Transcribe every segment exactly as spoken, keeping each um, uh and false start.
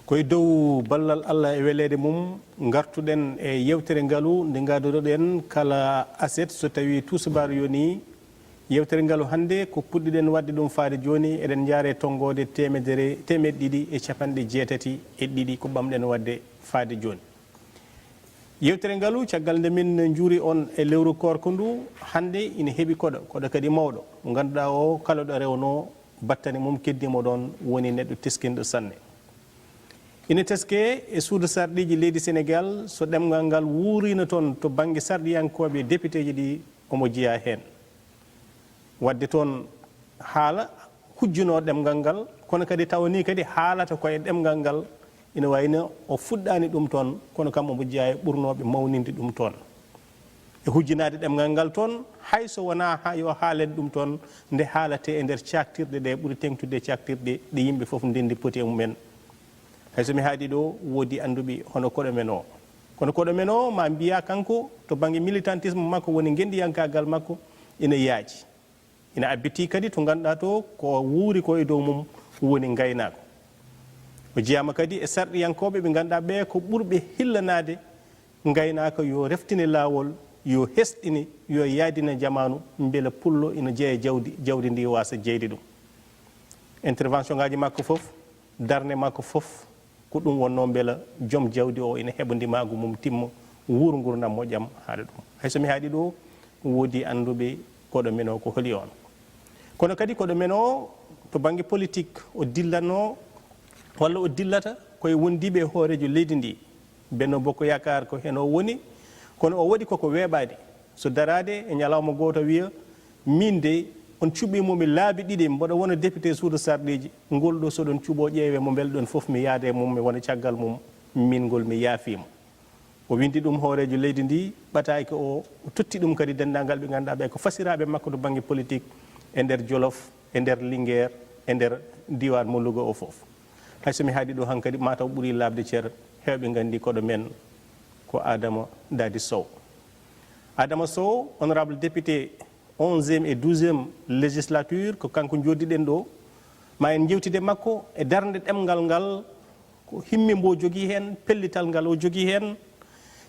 Ko e dow ballal Allah e weleede mum, ngartuɗen e yewtere ngalu nde ngaadotoɗen kala aset so tawii tuusbaaru yonii. Yewtere ngalu hannde ko puɗɗiɗen waɗde ɗum faade jooni, eɗen njaare tonngoode teemedere, teemeɗɗe ɗiɗi e capanɗe jeetati e ɗiɗi ko ɓamɗen waɗde faade jooni. Yewtere ngalu, caggal nde min njuuri on e lewru koorko ndu, hannde ina heɓi koɗo, koɗo kadi mawɗo, mo ngannduɗaa o kala ɗo rewnoo battane mum keddii mo ɗoon, woni neɗɗo teskinɗo sanne. Ina teskee e suudu sarɗiiji leydi Senegaal, so ɗemngal ngal wuuriino toon to bannge sarɗiyankooɓe depiteeji ɗi, omo jeyaa heen. Waɗde toon haala hujjunoo ɗemngal ngal, kono kadi tawa nii kadi haalata ko e ɗemngal ngal, ina wayi no o fuɗɗaani ɗum toon, kono kam omo jeyaa e ɓurnooɓe mawninde ɗum toon. E hujjinaade ɗemngal ngal toon, hay so wonaa haa yo haalen ɗum toon, nde haalatee e nder caaktirɗe ɗe ɓuri teeŋtude e caaktirɗe ɗe yimɓe fof ndenndi poti e mumen. Hay so mi haaɗi ɗo, woodi annduɓe hono koɗo men o. Kono koɗo men o, ma mbiyaa kanko, to bannge militantisme makko, woni ngenndiyankaagal makko, ina yaaji. Ina abbitii kadi to ngannduɗaa to ko wuuri ko e dow mum woni ngaynaako. O jeyaama kadi e sarɗiyankooɓe ɓe ngannduɗaa ɓe ko ɓurɓe hillanaade ngaynaaka yo reftine laawol, yo hesɗine, yo yaadine jamaanu, mbela pullo ina jeya jawdi, jawdi ndi waasa jeyde ɗum. Intervention ngaaji makko fof, darnde makko fof, ko ɗum wonnoo mbela joom jawdi o ina heɓa ndimaagu mum timma, wuur nguurndam moƴƴam haɗa ɗum. Hay so mi haaɗi ɗo, woodi annduɓe koɗo men o ko holi on. Kono kadi koɗo men o to bannge politique o dillanoo walla o dillata ko e wondiiɓe e hooreejo leydi ndi. Benno Bokk Yaakaar ko heen o woni, kono o waɗi koko weeɓaani. So daraade e ñalawma gooto wiya, miin de on cuɓii mo mi laabi ɗiɗi, mboɗo wona député suudu sarɗiiji, ngol ɗo so ɗon cuɓoo ƴeewee mo mbele ɗon fof mi yaada e mum, mi wona caggal mum, miin ngol mi yaafii mo. O winndi ɗum hooreejo leydi ndi, ɓataake o, o totti ɗum kadi denndaangal ɓe ngannduɗaa ɓe ko fasiraaɓe makko to bannge politique e nder Jolof, e nder Linguère, e nder diiwaan mo Louga o fof. Hay so mi haaɗi ɗo hankadi, mataw ɓuri laaɓde cer, heewɓe nganndi koɗo men ko Adama Dadi Sow. Adama Sow, honorable député onzième et douzième législature, ko kanko njoddiɗen ɗo. Ma en njewtide makko e darnde ɗemngal ngal, ko himme mbo jogii heen, pellital ngal o jogii heen.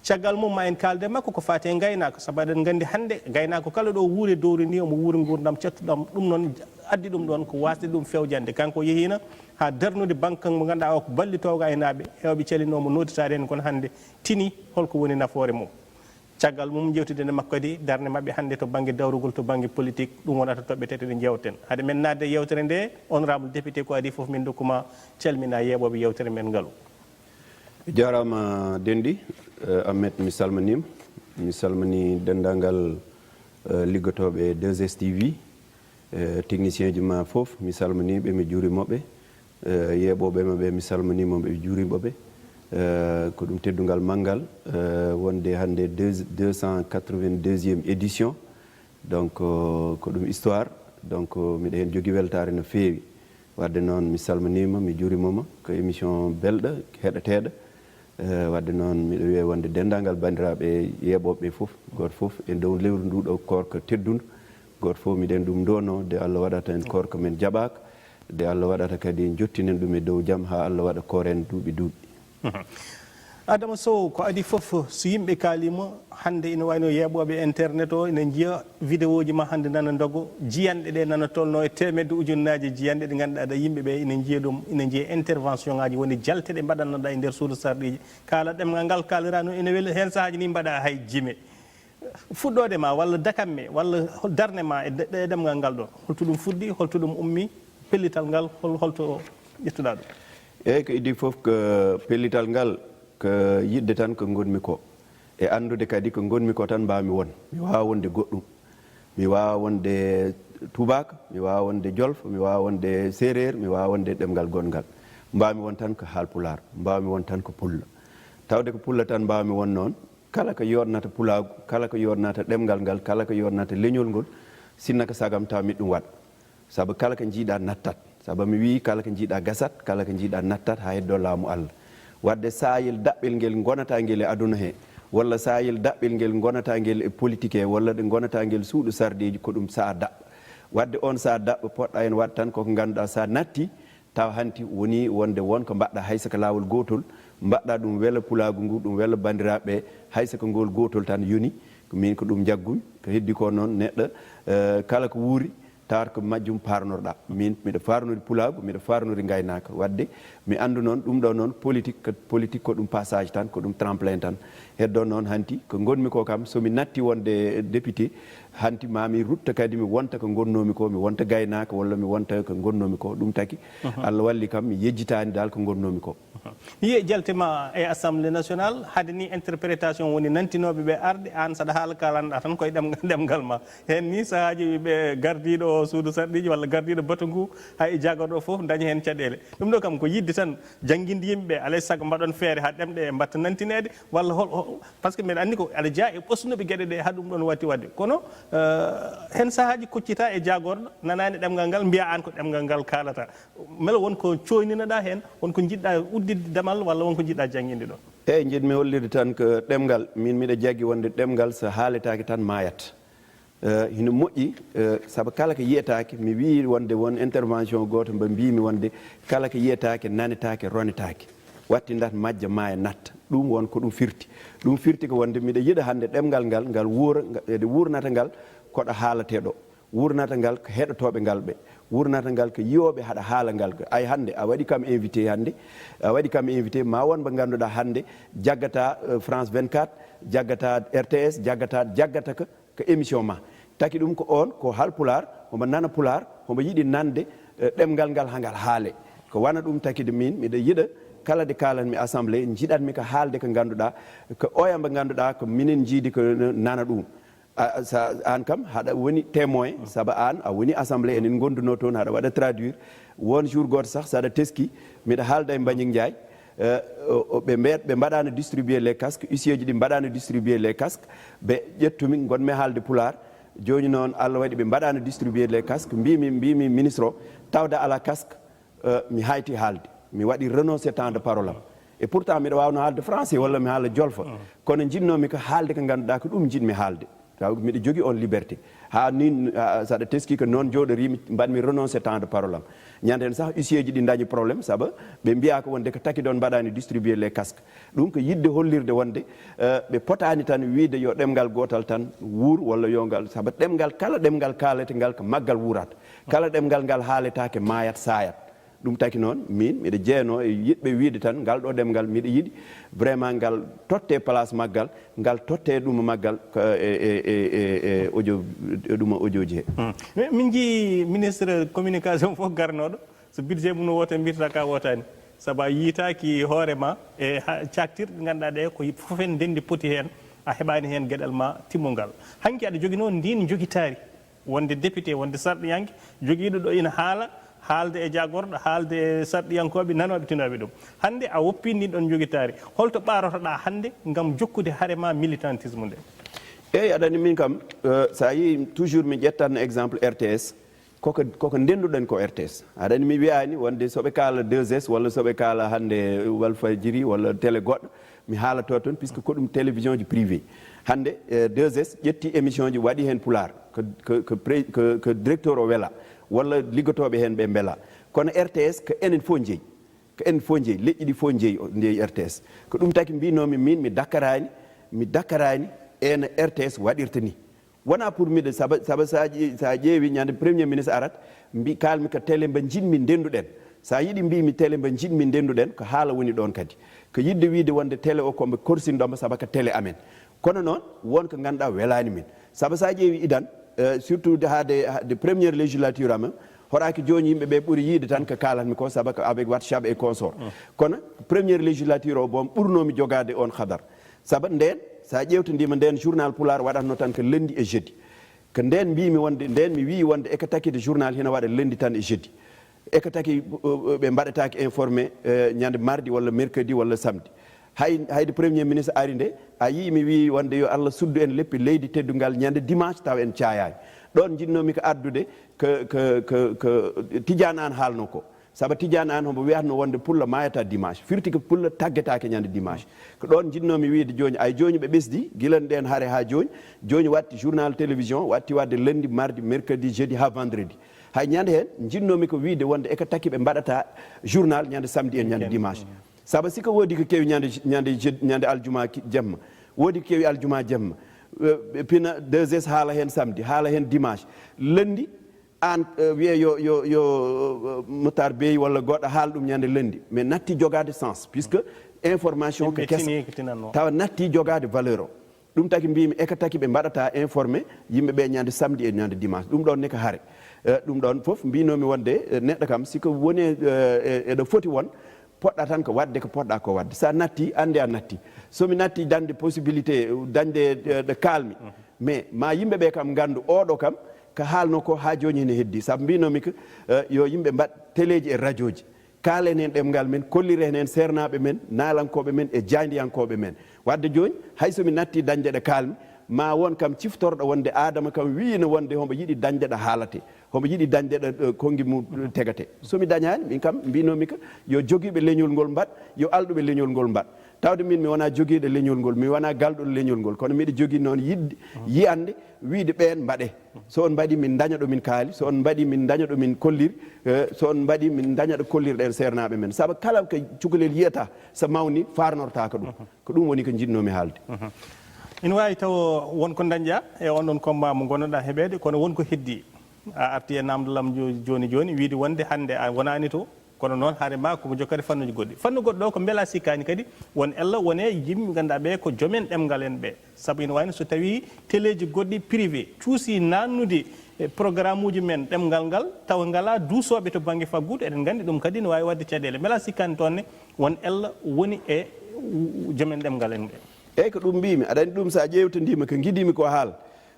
Caggal mum ma en kaalde makko ko faati e ngaynaako, sabu eɗen nganndi hannde ngaynaako kala ɗo wuuri dowri ni, omo wuuri nguurndam cattuɗam. Ɗum noon addi ɗum ɗoon ko waasde ɗum fewjande. Kanko o yehiino haa darnude banque mo ngannduɗaa o ko ballitoowo aynaaɓe, heewɓe calinoo mo nootitaade heen, kono hannde tini holko woni nafoore mum. Caggal mum, njewtiden e makko kadi darnde maɓɓe hannde to bannge dawrugol, to bannge politique, ɗum wonata toɓɓe tati ɗe njewten. Hade men naatde e yewtere nde, honorable député, ko adii fof min ndokkuma calmina yeeɓooɓe yewtere men ngalu. Jaaraama denɗi, eh, Ahmed, mi salminiima. Mi salmini denndaangal, eh, liggotooɓe deux S T V, eh, technicien ji ma fof, mi salminii ɓe, mi juuriima ɓe. Eh, yeeɓooɓe ma ɓe, mi salminiima ɓe, mi juuriima ɓe. Eh, ko ɗum teddungal manngal, eh, wonde hannde deux, deux cent quatre-vingt-deuxième édition. Donc, eh, ko ɗum histoire. Donc, eh, miɗa heen jogii weltaare no feewi. Waɗde noon, mi salminiima, mi juuriima ma. Ko émission belɗo, heɗoteeɗo. Eh, waɗde noon, miɗo wiya wonde denndaangal banndiraaɓe yeeɓooɓe ɓe fof, gooto fof e dow lewru ndu ɗo koorka teddundu, gooto fof miɗen ɗum ndono, nde Allah waɗata en koorka men jaɓaaka, nde Allah waɗata kadi jottinen ɗum e dow jam haa Allah waɗa kooren duuɓi duuɓi. Adama Sow, ko adii fof, so yimɓe kaaliima, hannde ina wayno yeeɓooɓe internet o ina njiya vidéo ji ma hannde nana ndogo, jiyanɗe ɗe nana tolno e teemedde ujunnaaji jiyanɗe ɗe ngannduɗaa ɗe yimɓe ɓe ina njiya ɗum, ina njiya intervention ngaaji, woni jalte ɗe mbaɗannoɗaa e nder suudu sarɗiiji. Kaala ɗemngal ngal kaaliraano ina weli, heen sahaaji ni mbaɗa hay jime. Fuɗɗoode ma walla dakamme walla hol darnde ma e de-, e ɗemngal ngal ɗo, holto ɗum fuɗɗi, holto ɗum ummi, pellital ngal, hol-, holto ƴettuɗaa ɗum? Eeyi, ko idii fof ko pellital ngal, ko yiɗde tan ko ngonmi ko, e anndude kadi ko ngonmi ko tan mbaawmi won. Mi waawaa wonde goɗɗum. Mi waawaa wonde tubaak, mi waawaa wonde jolof, mi waawaa wonde seereer, mi waawaa wonde ɗemngal goɗngal. Mbaawmi won tan ko haalpulaar, mbaawmi won tan ko pullo. Tawde ko pullo tan mbaawmi won noon, kala ko yooɗnata pulaagu, kala ko yooɗnata ɗemngal ngal, kala ko yooɗnata leñol ngol, sinno ko saagam taw miɗo ɗum waɗa. Sabu kala ko njiiɗaa nattat. Sabu mi wii kala ko njiiɗaa gasat, kala ko njiiɗaa nattat haa heddoo laamu Allah. Waɗde saayel daɓɓel ngel ngonataa ngel e aduna he, walla saayel daɓɓel ngel ngonataa ngel e politik he, walla ɗe ngonataa ngel suuɗo sarɗiiji, ko ɗum sahaa daɓɓo. Waɗde oon sahaa daɓɓo, poɗɗaa heen waɗ tan koko ngannduɗaa so a nattii, Tawa hanti woni wonde won ko mbaɗɗa hay so ko laawol gootol, mbaɗɗa ɗum wela pulaagu ngu, ɗum wela banndiraaɓe ɓe, hay so ko ngol gootol tan yoni, ko min ko ɗum njaggumi. Ko heddi ko noon neɗɗo, eh, kala ko wuuri, tawata ko majjum parnorɗa. Min mbiɗa farnori pulaagu, mbiɗa farnori ngaynaaka. Waɗde mi anndu noon ɗum ɗo noon politique, ko politique ko ɗum passage tan, ko ɗum tremplin tan. Heddo noon hanti ko ngonmi ko kam, so mi natti wonde député, hanti ma mi rutta kadi mi wonta ko ngonnoomi ko, mi wonta gaynaaka walla mi wonta ko ngonnoomi ko. Ɗum taki Allah walli kam mi yejjitaani dal ko ngonnoomi ko. Yiye jaltima e Assemblée nationale, hade ni interprétation woni nantinooɓe ɓe arde, aan saɗa haala kalanɗa tan koye ɗem-, ɗemngal ma. Heen ni sahaaji ɓe gardiiɗo o suudu sarɗiiji walla gardiiɗo batu ngu, hay e jaagorɗo o fof daña heen caɗeele. Ɗum ɗo kam ko yiɗde tan jannginde yimɓe ɓe, alay sago mbaɗon feere haa ɗemɗe mbatta nantineede, walla hol, hol, par ce que mbeɗa anndi ko aɗa jeyaa e ɓosnuɓe geɗe ɗe haa ɗum ɗoon watti waɗde. Kono, eh, heen sahaaji koccita e jaagorɗo nanaani ɗemngal ngal, mbiya aan ko ɗemngal ngal kaalata. Mbele won ko cooyninoɗaa heen, won ko njiɗɗaa udditde damal walla won ko njiɗɗaa jannginde ɗo? Eeyi, njiɗmi hollirde tan ko ɗemngal, min mbiɗa jaggi wonde ɗemngal so haaletaake tan maayat. Eh, hino moƴƴi, eh, sabu kala ko yiyetaake, mi wii wonde won intervention gooto mbo mbiimi wonde kala ko yiyetaake, nanetaake, ronetaake. Watti ndat majja maaya natta. Ɗum won ko ɗum firti. Ɗum firti ko wonde miɗa yiɗa hannde ɗemngal ngal, ngal wuura, nga-, ede wuurnata ngal koɗo haalatee ɗo. Wuurnata ngal ko heɗotooɓe ngal ɓe. Wuurnata ngal ko yiyooɓe haɗa haala ngal. Ay hannde a waɗi kam invité hannde, a waɗi kam invité ma won ɓe ngannduɗaa hannde jaggata, eh, France vingt-quatre, jaggata R T S, jaggata, jaggata ko, ko émission ma. Taki ɗum ko on, ko haalpulaar, homo nana pulaar, homo yiɗi nande, eh, ɗemngal ngal haa ngal haale. Ko wana ɗum taki de min, miɗa yiɗa kala de kaalanmi assemblée, njiɗanmi ko haalde ko ngannduɗaa, ko oya mbo ngannduɗaa ko minen njiidi ko nana ɗum. A, sa, aan kam haɗa woni témoin, sabu aan a woni assemblée, enen ngondunoo toon, haɗa waɗa traduire. Won jour gooto sah, so aɗa teski, miɗa haalda e Mbagnick Ndiaye, eh, o, o, ɓe mbeet, ɓe mbaɗaano distribuer les casques, huissier ji ɗi mbaɗaano distribuer les casques, ɓe ƴettumi, ngonmi haalde pulaar. Jooni noon, Allah waɗi ɓe mbaɗaano distribuer les casques, mbiimi, mbiimi ministre o, tawde alaa casque, eh, mi hayti haalde. Mi waɗi renoncer temps de parole am. Et pourtant, miɗa waawno haalde français walla mi haala jolfa. Kono njiɗnoomi ko haalde ko ngannduɗaa ko ɗum njiɗmi haalde. Taw miɗa jogii on liberté. Haa ni, ah, so aɗa teski ko noon jooɗoriimi, mbaɗmi renoncer temps de parole am. Ñande heen sah, huissier ji ɗi ndañi problème, sabu ɓe mbiyaa ko wonde ko taki ɗoon mbaɗaani distribuer les casques. Ɗum ko yiɗde hollirde wonde, eh, ɓe potaani tan wiide yo ɗemngal gootal tan wuur walla yo ngal, sabu ɗemngal, kala ɗemngal kaaletengal ko maggal wuurata. Kala ɗemngal ngal haaletaake maayat, saayat. Ɗum taki noon, min miɗa jeenoo e yiɗɓe wiide tan ngal ɗo ɗemngal miɗa yiɗi vraiment ngal totte place maggal, ngal totte ɗum maggal ko e, e, e, e, e audio, e ɗum audio ji he. Hmm. Mi, min njii ministre communication fof garnooɗo, so budget mum no woota mbirta ka wootaani. Sabu a yiitaaki hoore ma e ha-, caktirɗe ɗe ngannduɗaa ɗe ko fof en ndenndi poti heen, a heɓaani heen geɗal ma timmungal. Hanki aɗa joginoo ndiin njogitaari. Wonde député, wonde sarɗiyanke, jogiiɗo ɗo ina haala, haalde e jaagorɗo, haalde e sarɗiyankooɓe, nanooɓe, tinooɓe ɗum. Hannde a woppii ndin ɗon njogitaari. Holto ɓaarotoɗaa hannde ngam jokkude hare ma militantisme nde? Eeyi, aɗa anndi min kam, eh, so a yii toujours mi ƴettan exemple R T S, koko, koko ndennduɗen ko R T S. Aɗa anndi mi wiyaani wonde so ɓe kaala deux S walla so ɓe kaala hannde Walfadjiri walla télé goɗɗo, mi haalato toon, puisque ko ɗum télévision ji privé. Hannde, eh, deux S ƴetti émission ji, waɗi heen pulaar, ko, ko, ko pré-, ko, ko directeur o wela, walla liggotooɓe heen ɓe mbela. Kono R T S ko enen fof njeyi. Ko enen fof njeyi, leƴƴi ɗi fof njeyi, o, njeyi R T S. Ko ɗum taki mbinoomi min, mi dakkaraani, mi dakkaraani ena R T S waɗirta ni. Wonaa pour miɗo, saba, saba so a ƴe-, so a ƴeewi ñande premier ministre arat, mbi-, kaalmi ko télé mba njiɗmi ndennduɗen. So a yiɗi mbimi télé mba njiɗmi ndennduɗen, ko haala woni ɗoon kadi. Ko yiɗde wiide wonde télé o ko mba korsinɗo mba saba ko télé amen. Kono noon, won ko ngannduɗaa welaani min. Saba so a ƴeewi idan, eh, surtout de, haa de, haa de première législature am, horaaki jooni yimɓe ɓe ɓuri yiide tan ko kaalatmi ko saba ko avec WhatsApp et consort. Kono première législature o boom ɓurnoomi jogaade on hadar. Saba ndeen, so a ƴeewtodiima ndeen journal pulaar waɗatno tan ko lundi e jeudi. Ko ndeen mbiimi wonde, ndeen mi wii wonde eko taki de journal hina waɗa lundi tan e jeudi. Eko taki, uh, uh, ɓe mbaɗataake informé, eh, ñande mardi walla mercredi walla samedi. Hay, hayde premier ministre ari nde, a yii mi wii wonde yo Allah suddu en leppi leydi teddungal ñande dimanche taw en caayaani. Ɗoon njiɗnoomi ko addude ko, ko, ko, ko Tidiane Anne haalno ko. Saba Tidiane Anne hombo wiyatno wonde pullo maayata dimanche. Firti ko pullo taggetaake ñande dimanche. Ko ɗoon njiɗnoomi wiide jooni. Ay jooni ɓe ɓesdi, gila ndeen hare haa jooni. Jooni watti journal télévision, watti waɗde lundi, mardi, mercredi, jeudi haa vendredi. Hay ñande heen njinnoomi ko wiide wonde eko taki ɓe mbaɗata journal ñande samedi e ñande dimanche. Saabu si ko woodi ko kewi ñande, ñande jeudi, ñande aljuma ki-, jemma, woodi ko kewi aljuma jemma, eh, ɓe pina deux S haala heen samedi, haala heen dimanche. Lundi, aan, eh, wiye yo, yo, yo, eh, Matar Bey walla goɗɗo haal ɗum ñande lundi. Mais natti jogaade sens, puisque information ko kesa. Tawa natti jogaade valeur o. Ɗum taki mbimi eko taki ɓe mbaɗata informé yimɓe ɓe ñande samedi e ñande dimanche. Ɗum ɗon ne ko hare. Eh, ɗum ɗon fof mbinomi wonde, eh, neɗɗo kam si ko woni, eh, e-, eɗo foti won, poɗɗa tan ko waɗde ko poɗɗa ko waɗde. Sa natti, ande a natti. So mi natti dañde possibilité, dañde, eh, ɗo kalmi. Mais ma yimɓe ɓe kam ngandu oɗo kam, ko haalno ko ha joni hene heddi. Saabu mbinomi ko, eh, yo yimɓe mbaɗ teleji e radioji. Kaalen heen ɗemngal men, kolliren heen seernaaɓe men, naalankooɓe men e jaayndiyankooɓe men. Wadde jooni, hay so mi nattii dañde ɗo kaalmi, ma won kam ciftorɗo wonde Aadama kam wiyiino wonde homo yiɗi dañde ɗo haalate, homo yiɗi dañde ɗo, ɗo konngi mum tegate. So mi dañaani, min kam mbiinoomi ko yo jogiiɓe leñol ngol mbaɗ, yo alɗuɓe leñol ngol mbaɗ. Tawde min mi wonaa jogiiɗo leñol ngol, mi wonaa galɗo leñol ngol, kono miɗo jogii noon yiɗde, yiyande, wiyde ɓeen mbaɗe. So on mbaɗi min daña ɗo min kaali, so on mbaɗi min daña ɗo min kolliri, eh, so on mbaɗi min daña ɗo kollirɗen seernaaɓe men. Saabu kala ko cukalel yiyata so mawni, faarnortaako ɗum. Ko ɗum woni ko njiɗnoomi haalde. Ina waawi taw won ko dañƴa e on ɗon combat mo ngonnoɗaa heɓeede, kono won ko heddi. A arti e naamndal am jo-, jooni jooni, wiyde wonde hannde a wonaani to, kono noon hare ma ko jokkere fannuji goɗɗi. Fannu goɗɗo o ko mbela sikkaani kadi won ella wone yimɓe ngannduɗaa ɓe ko jomen ɗemngal en ɓe. Sabu ina wayno so tawi teleeji goɗɗi privé cuusi naannude e programme uji men ɗemngal ngal, tawa ngalaa duusooɓe to bannge faggudu, eɗen nganndi ɗum kadi ina waawi waɗde caɗeele. Mbela sikkaani toon ne won ella woni e u-, u-, jomen ɗemngal en ɓe? Eyyi, ko ɗum mbimi. Aɗa anndi ɗum, so a ƴeewtodiima ko ngiɗimi ko haal,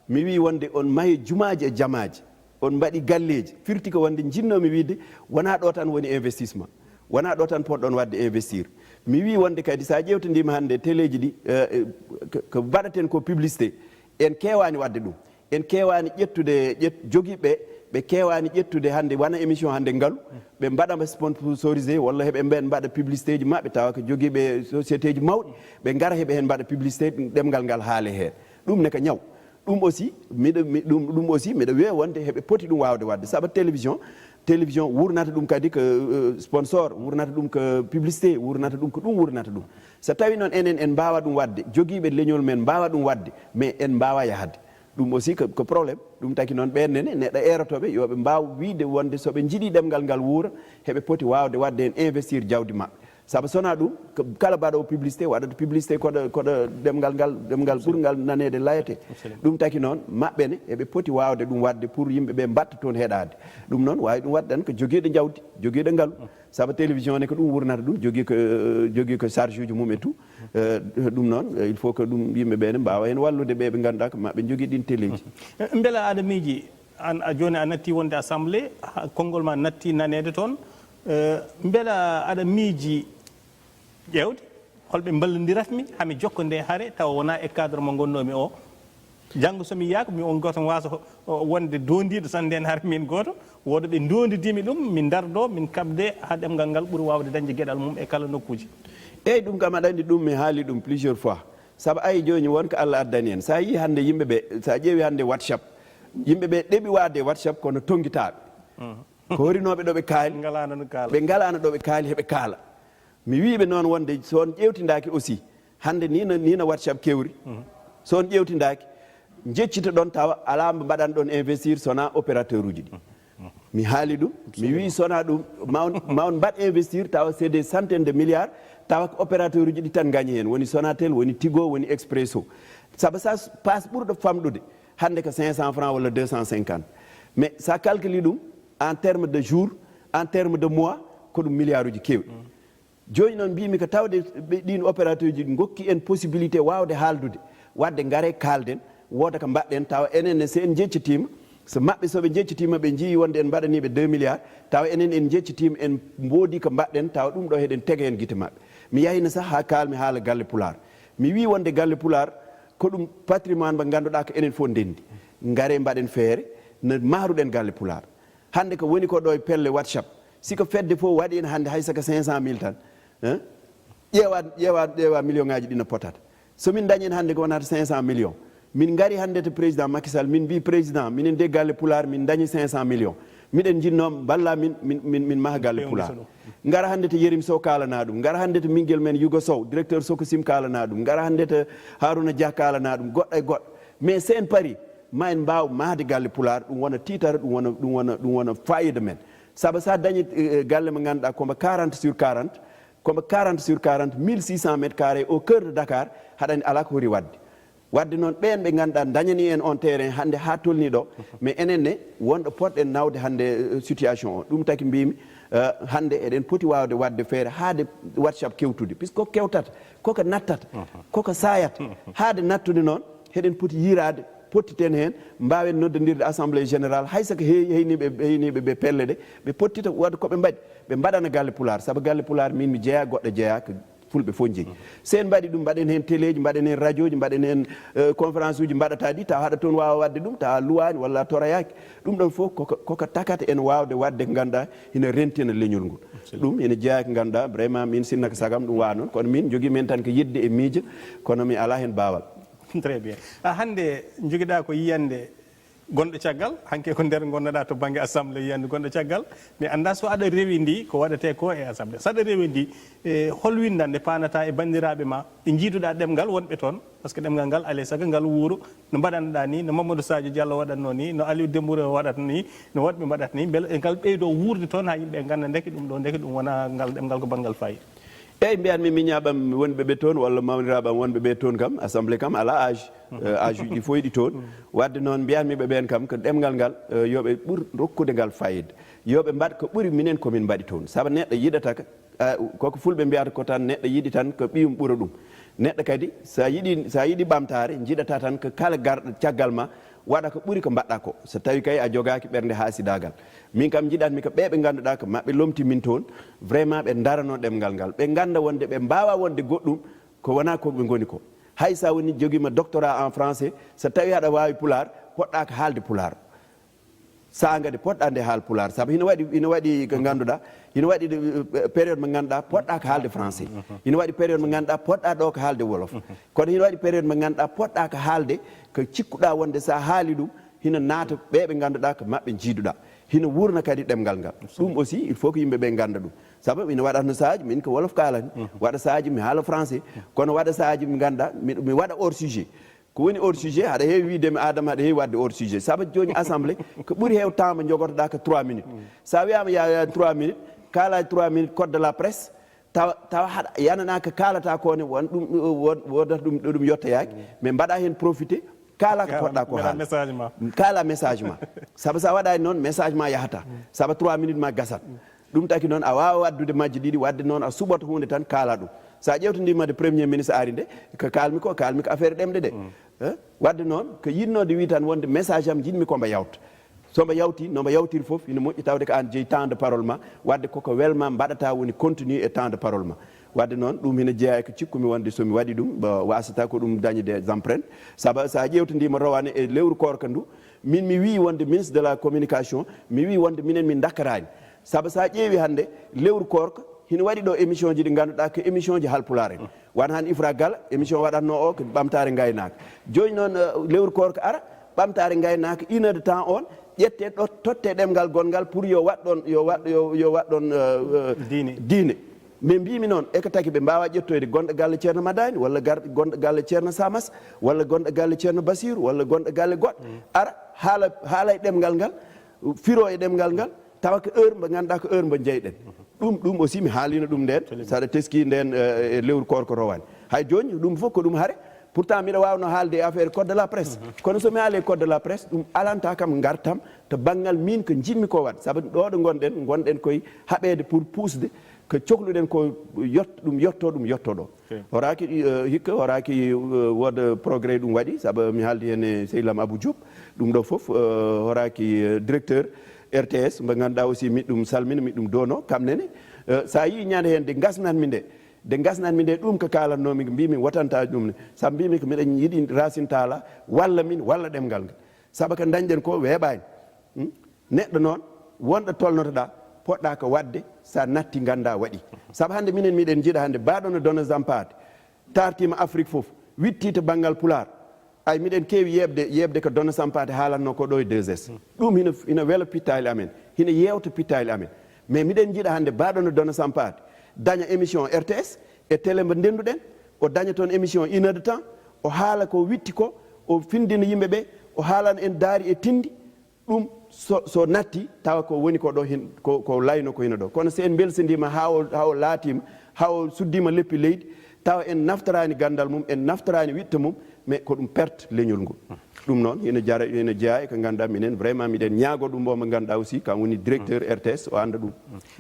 mi wii wonde on mahi jumaaji e jamaaji, on mbaɗi galleeji, firti ko wonde njinnoomi wiide wonaa ɗo tan woni investissement, wonaa ɗo tan potɗon waɗde investir. Mi wii wonde kadi so a ƴeewtodiima hannde teleeji ɗi, eh, eh, ko, ko mbaɗaten ko publicité, en keewaani waɗde ɗum. En keewaani ƴettude, ƴet-, jogiiɓe, ɓe keewaani ƴettude hannde, wona émission hannde ngalu, ɓe mbaɗa sponsorisé walla heɓe mbaɗa publicité ji maɓɓe, tawa ko jogiiɓe société ji mawɗi, ɓe ngara heɓe heen mbaɗa publicité, ɗemngal ngal haale heen. Ɗum ne ko ñaw. Ɗum aussi, miɗo, mi, ɗum, ɗum aussi, miɗo wiya wonde heɓe poti ɗum waawde waɗde. Sabu télévision, télévision wurnata ɗum kadi ko, euh, sponsor, wurnata ɗum ko publicité, wurnata ɗum ko ɗum wurnata ɗum. So tawi noon enen en mbaawa ɗum waɗde, jogiiɓe leñol men mbaawa ɗum waɗde, mais en mbaawa yahde. Ɗum aussi ko, ko problème. Ɗum taki noon ɓeen nene, neɗɗo eerotooɓe, yo ɓe mbaaw wiyde wonde so ɓe njiɗi ɗemngal ngal wuura, heɓe poti waawde waɗde heen investir jawdi maɓɓe. Sabu so wonaa ɗum, ko kala mbaɗoowo publicité waɗata publicité koɗo, koɗo ɗemngal ngal, ɗemngal ɓurngal naneede layete. Ɗum taki noon, maɓɓe ne, eɓe poti waawde ɗum waɗde pour yimɓe ɓe mbaɗta toon heɗaade. Ɗum noon, waawi ɗum waɗde tan ko jogiiɗo jawdi, jogiiɗo ngalu. Sabu télévision ne ko ɗum wurnata ɗum, jogii ko, jogii ko charge uji mum et tout. Eh, ɗum noon, eh, il faut que ɗum yimɓe ɓe ne mbaawa heen wallude ɓe ɓe ngannduɗaa ko maɓɓe njogii ɗin teleeji. Mbela aɗa miiji, an, a jooni a natti wonde assemblée, ha, konngol ma natti naneede toon. Eh, mbela aɗa miiji ƴeewde holɓe mballondiratmi, hami jokkonde hare, tawa wonaa e cadre mo ngonnoomi o? Janngo so mi yiyaaka, mi on gooto mi waasa ho-, o wonde doondiiɗo tan nden hare min gooto, wooda ɓe ndoondidimi ɗum, min ndardoo, min kaɓdee haa ɗemngal ngal ɓuri waawde dañde geɗal mum e kala nokkuuji. Eeyi, ɗum kam aɗa anndi ɗum mi haali ɗum plusieurs fois. Sabu ayi jooni won ko Allah addani en. So a yii hannde yimɓe ɓe, so a ƴeewi hannde WhatsApp, yimɓe ɓe ɗeɓi waade WhatsApp kono tonngitaaɓe. Ko horinooɓe ɗo ɓe kaali, ngalaano no kaala. Ɓe ngalaano ɗo ɓe kaali, heɓe kaala. Mi wiiɓe noon wonde so on ƴeewtindaaki aussi, hannde ni no, ni no WhatsApp kewri. So on ƴeewtindaaki, njeccito ɗon tawa alaa mbo mbaɗan ɗon investir so wonaa opérateur uji ɗi. Mi haali ɗum, mi wii so wonaa ɗum, ma on, ma on mbaɗ investir tawa c'est des centaines de milliards, tawa ko opérateur uji ɗi tan ngañi heen. Woni Sonatel, woni Tigo, woni Expresso. Sabu sa passe ɓurɗo famɗude, hannde ko cinq cents francs walla deux cent cinquante. Mais sa calcule ɗum en terme de jour, en terme de mois, ko ɗum milliard uji keewɗi. Jooni noon mbimi ko tawde ɓe, ɗin opérateur uji ngokki en possibilité waawde haaldude, waɗde ngare kaalden, wooda ko mbaɗɗen, tawa enen ne so en njeccitiima, so maɓɓe so ɓe njeccitiima ɓe njii wonde en mbaɗanii ɓe deux milliards, tawa enen en njeccitiima en mboodi ko mbaɗɗen, tawa ɗum ɗo heɗen tega heen gite maɓɓe. Mi yahino sah haa kaalmi haala galle Pulaar. Mi wii wonde galle Pulaar ko ɗum patrimoine mo ngannduɗaa ko enen fof ndenndi. Ngare mbaɗen feere no mahruɗen galle Pulaar. Hannde ko woni ko ɗo e pelle WhatsApp, si ko fedde fof waɗi en hannde hay saka cinq cent mille tan, hein? Ƴeewa, ƴeewa, ƴeewa million ngaji ɗi no potata. So min dañi en hannde ko wonata cinq cent millions. Min ngari hannde to président Macky Sall, min mbi président, minen de galle Pulaar, min dañi cinq cent millions. Miɗen njinnoo mballa min, min, min, min maha galle Pulaar. Ngara hannde to Yerim Sow kaalana ɗum, ngara hannde to ɓinngel men Yugo Sow, directeur Sokosim kaalana ɗum, ngara hannde to Haruna Dia kaalana ɗum, goɗɗo e goɗɗo. Mais so en parii, ma en mbaaw mahde galle Pulaar, ɗum wona tiitara, ɗum wona, ɗum wona, ɗum wona fayida men. Sabu so a dañi, eh, galle mo ngannduɗaa ko mbo quarante sur quarante, ko mbo quarante sur quarante, mille six cents mètres carrés au cœur de Dakar, haɗani alaa ko hori waɗde. Waɗde noon, ɓeen ɓe ngannduɗaa dañani en on terrain hannde haa tolni ɗo, mais enen ne, wonɗo potɗen nawde hannde, eh, situation o. Ɗum taki mbimi, eh, hannde eɗen poti waawde waɗde feere haade WhatsApp kewtude, puisque ko kewtata, koko nattata, koko sayata, haade nattude noon, heɗen poti yiraade, pottiten heen, mbaawen noddondirde assemblée générale, hay so ko hey-, heyniiɓe, heyniiɓe ɓe pelle ɗe, ɓe pottita waɗde ko ɓe mbaɗi, ɓe mbaɗana galle Pulaar, sabu galle Pulaar min mi jeyaa, goɗɗo jeyaa, ko Fulɓe fof njeyi. So en mbaɗi ɗum, mbaɗen heen teleeji, mbaɗen heen rajooji, mbaɗen heen, eh, conférence uji mbaɗataa ɗi, tawa haɗa toon waawa waɗde ɗum, tawa luwaani walla a toroyaaki. Ɗum ɗon fof koko, koko takata en waawde waɗde ko ngannduɗaa hina rentina leñol ngol. Ɗum ina jeyaa ko ngannduɗaa vraiment min sinna ko sagam ɗum waa noon, kono min njogii men tan ko yiɗde e miija, kono mi alaa heen baawal. Très bien. Ah, hannde njogiɗaa ko yiyannde gonɗo caggal, hanke ko nder ngonnoɗaa to bannge assemblée yiyannde gonɗo caggal, mi anndaa so aɗa rewi ndi ko waɗetee ko e assemblée. So aɗa rewi ndi, e hol winndannde paanataa e banndiraaɓe ma ɓe njiiduɗaa ɗemngal wonɓe toon? Parce que ɗemngal ngal, alaa e sago ngal wuuro, no mbaɗannoɗaa ni, no Mamadou Sadio Diallo waɗatnoo ni, no Aliou Dembourou waɗata ni, no woɗɓe mbaɗata ni, mbele e ngal ɓeydoo wuurde toon haa yimɓe ngannda ndeke ɗum ɗo, ndeke ɗum wonaa ngal ɗemngal ko banngal faayi. Eeyi, mbiyan mi miñaaɓam wonɓe ɓe toon walla mawniraaɓam wonɓe ɓe toon kam, assemblée kam alaa âge. Eh, âge uji ɗi fof eɗi toon. Waɗde noon, mbiyan mi ɓe ɓeen kam ko ɗemngal ngal, eh, yo ɓe ɓur rokkude ngal fayida. Yo ɓe mbaɗ ko ɓuri minen ko min mbaɗi toon. Sabu neɗɗo yiɗata ka, eh, koko Fulɓe mbiyata ko tan neɗɗo yiɗi tan ko ɓiyum ɓura ɗum. Neɗɗo kadi, so a yiɗi, so a yiɗi ɓamtaare, njiɗata tan ko kala garɗo caggal ma, waɗa ko ɓuri ko mbaɗɗaa ko. So tawii kay a jogaaki ɓernde haasidaagal. Min kam njiɗatmi ko ɓee ɓe ngannduɗaa ko maɓɓe lomti min toon, vraiment ɓe ndaranoo ɗemngal ngal. Ɓe ngannda wonde ɓe mbaawaa wonde goɗɗum ko wonaa ko ɓe ngoni ko. Hay so a woni jogiima doctorat en français, so tawii aɗa waawi Pulaar, poɗɗaa ko haalde Pulaar. Saanga de poɗɗaa nde haal Pulaar, sabu hino waɗi, hino waɗi ko ngannduɗaa, hino waɗi, eh, période mo ngannduɗaa poɗɗaa ko haalde français. Hino waɗi période mo ngannduɗaa poɗɗaa ɗo ko haalde wolof. Kono hino waɗi période mo ngannduɗaa poɗɗaa ko haalde ko cikkuɗaa wonde so a haali ɗum, hino naata ɓee ɓe ngannduɗaa ko maɓɓe njiiduɗaa. Hino wuurna kadi ɗemngal ngal. Ɗum aussi, il faut que yimɓe ɓe ngannda ɗum. Sabu ina waɗatno sahaaji, min ko wolof kaalami. Waɗa sahaaji mi haala français. Kono waɗa sahaaji mi ngannda, mi, mi waɗa hors sujet. Ko woni hors sujet, haɗa heewi wiide mi Adama, haɗa heewi waɗde hors sujet. Sabu jooni assemblée, ko ɓuri heew temps mo jogotoɗaa ko trois minutes. So a wiyaama ya, ya trois minutes, kaala trois minutes code de la presse, tawa, tawa haɗa yananaa ko kaalata ko ne, won ɗum, won, wonata ɗum, ɗum yottoyaaki. Mais mbaɗa heen profité, kaala ko poɗɗaa ko haala. Message ma. Kaala message ma. Sabu so a waɗaani noon, message ma yahata. Sabu trois minutes ma gasat. Ɗum taki noon, a waawa waɗdude majje ɗiɗi, waɗde noon a suɓoto huunde tan kaala ɗum. So a ƴeewtondii ma de premier ministre ari nde, ko kaalmi ko, kaalmi ko affaire ɗemɗe ɗe. Eh? Waɗde noon, ko yiɗnoode wi tan wonde message am njiɗmi ko mbo yawta. So mbo yawti, no mbo yawtiri fof, ina moƴƴi tawde ko aan jeyi temps de parole ma, waɗde koko welma mbaɗata woni continue e temps de parole ma. Waɗde noon, ɗum hina jeyaa e ko cikkumi wonde so mi waɗi ɗum, ba, wasata ko ɗum dañde empreinte. Sabu so a ƴeewtondii ma rowane e lewru koorka ndu, min mi wii wonde ministre de la communication, mi wii wonde minen min ndakkaraani. Sabu so a ƴeewi hannde, lewru koorka, hino waɗi ɗo émission ji ɗi ngannduɗaa ko émission ji haalpulaar en. Wano han Ifra Gala, émission waɗatnoo o ko ɓamtaare ngaynaaka. Jooni noon, eh, lewru koorka ara, ɓamtaare ngaynaaka, une heure de temps on, ƴette ɗo, totte ɗemngal gonngal pour yo waɗ ɗon, yo waɗ, yo, yo waɗ ɗon, eh, eh, diine. Diine. Mais mbimi noon, e ko taki ɓe mbaawa ƴettoyde gonɗo galle Ceerno Madani, walla gar-, gonɗo galle Ceerno Samas, walla gonɗo galle Ceerno Basiru, walla gonɗo galle goɗɗo. Ara, haala, haala e ɗemngal ngal, firo e ɗemngal ngal, tawa ko heure mbo ngannduɗaa ko heure mbo jeyɗen. Ɗum, ɗum aussi mi haalino ɗum nden, saɗa teski nden, eh, e lewru koorko rowani. Hay jooni, ɗum fof ko ɗum hare. Pourtant, miɗa waawno haalde e affaire code de la presse. Kono so mi haali e code de la presse, ɗum alanta kam ngartam to banngal min ko njiɗmi ko waɗ. Sabu ɗo ɗo ngonɗen, ngonɗen koye haɓeede pour puusde ko cokluɗen ko yot-, ɗum yotto, ɗum yotto ɗo. Ok. Horaaki, eh, hikka, horaaki, eh, wooda progrès ɗum waɗi, sabu mi haaldi heen e sehil am Abou Diop, ɗum ɗo fof, eh, horaaki, eh, directeur R T S, mbo ngannduɗaa aussi miɗ ɗum salmina, miɗ ɗum doono, kam nene. Eh, so a yii ñande heen nde ngasnatmi nde, nde ngasnatmi nde, ɗum ko kaalatnoomi, mbimi wotanta ɗum ne. Sabu mbimi ko miɗen yiɗi Racine Talla walla min, walla ɗemngal ngal. Sabu ko dañɗen ko weeɓaani. Hmm? Neɗɗo noon, wonɗo tolnotoɗaa, poɗɗaa ko waɗde, so a natti, nganndaa waɗi. Sabu hannde minen miɗen njiɗa hannde, mbaɗo no Dona Zampaate, taartiima Afrique fof, witti to banngal Pulaar. Ay, miɗen keewi yeeɓde, yeeɓde ko Dona Sampaate haalatnoo ko ɗo e deux S. Ɗum hino, hino wela pittaali amen. hina yeewta pittaali amen. Mais miɗen njiɗa hannde baaɗo no Dona Sampaate daña émission R T S e télé mbo ndennduɗen, o daña toon émission une heure de temps, o haala ko witti ko, o findina yimɓe ɓe, o haalana en daari e tindi. Ɗum so, so natti, tawa ko woni ko ɗo hin-, ko, ko layno ko hino ɗo. Kono so en mbelsindiima haa o, haa o laatiima, haa o suddiima leppi leydi, tawa en naftoraani ganndal mum, en naftoraani wiɗto mum, mais ko ɗum perte leñol ngol. Ɗum noon, ina jara, ina jeyaa e ko ngannduɗaa minen, vraiment, miɗen ñaago ɗum mo ngannduɗaa aussi, kam woni directeur R T S, o annda ɗum.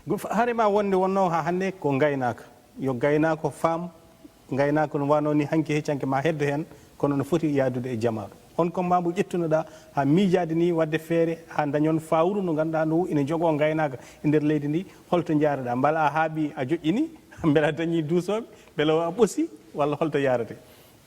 Go-, fa-, hare ma wonde wonno haa hannde ko ngaynaaka. Yo gaynaako faam, ngaynaako no wano ni hanki heccanke ma heddo heen, kono no foti yaadude e jamaanu. On ko ma mbo ƴettunoɗaa haa miijaade ni wadde feere haa dañon fawru no ngannduɗaa ndu ina jogoo ngaynaaka e nder leydi ndi, holto njaaraɗaa? Mbela a haaɓi a joƴƴini, mbela a dañi duusooɓe, mbela a ɓosi, walla holto yaarate?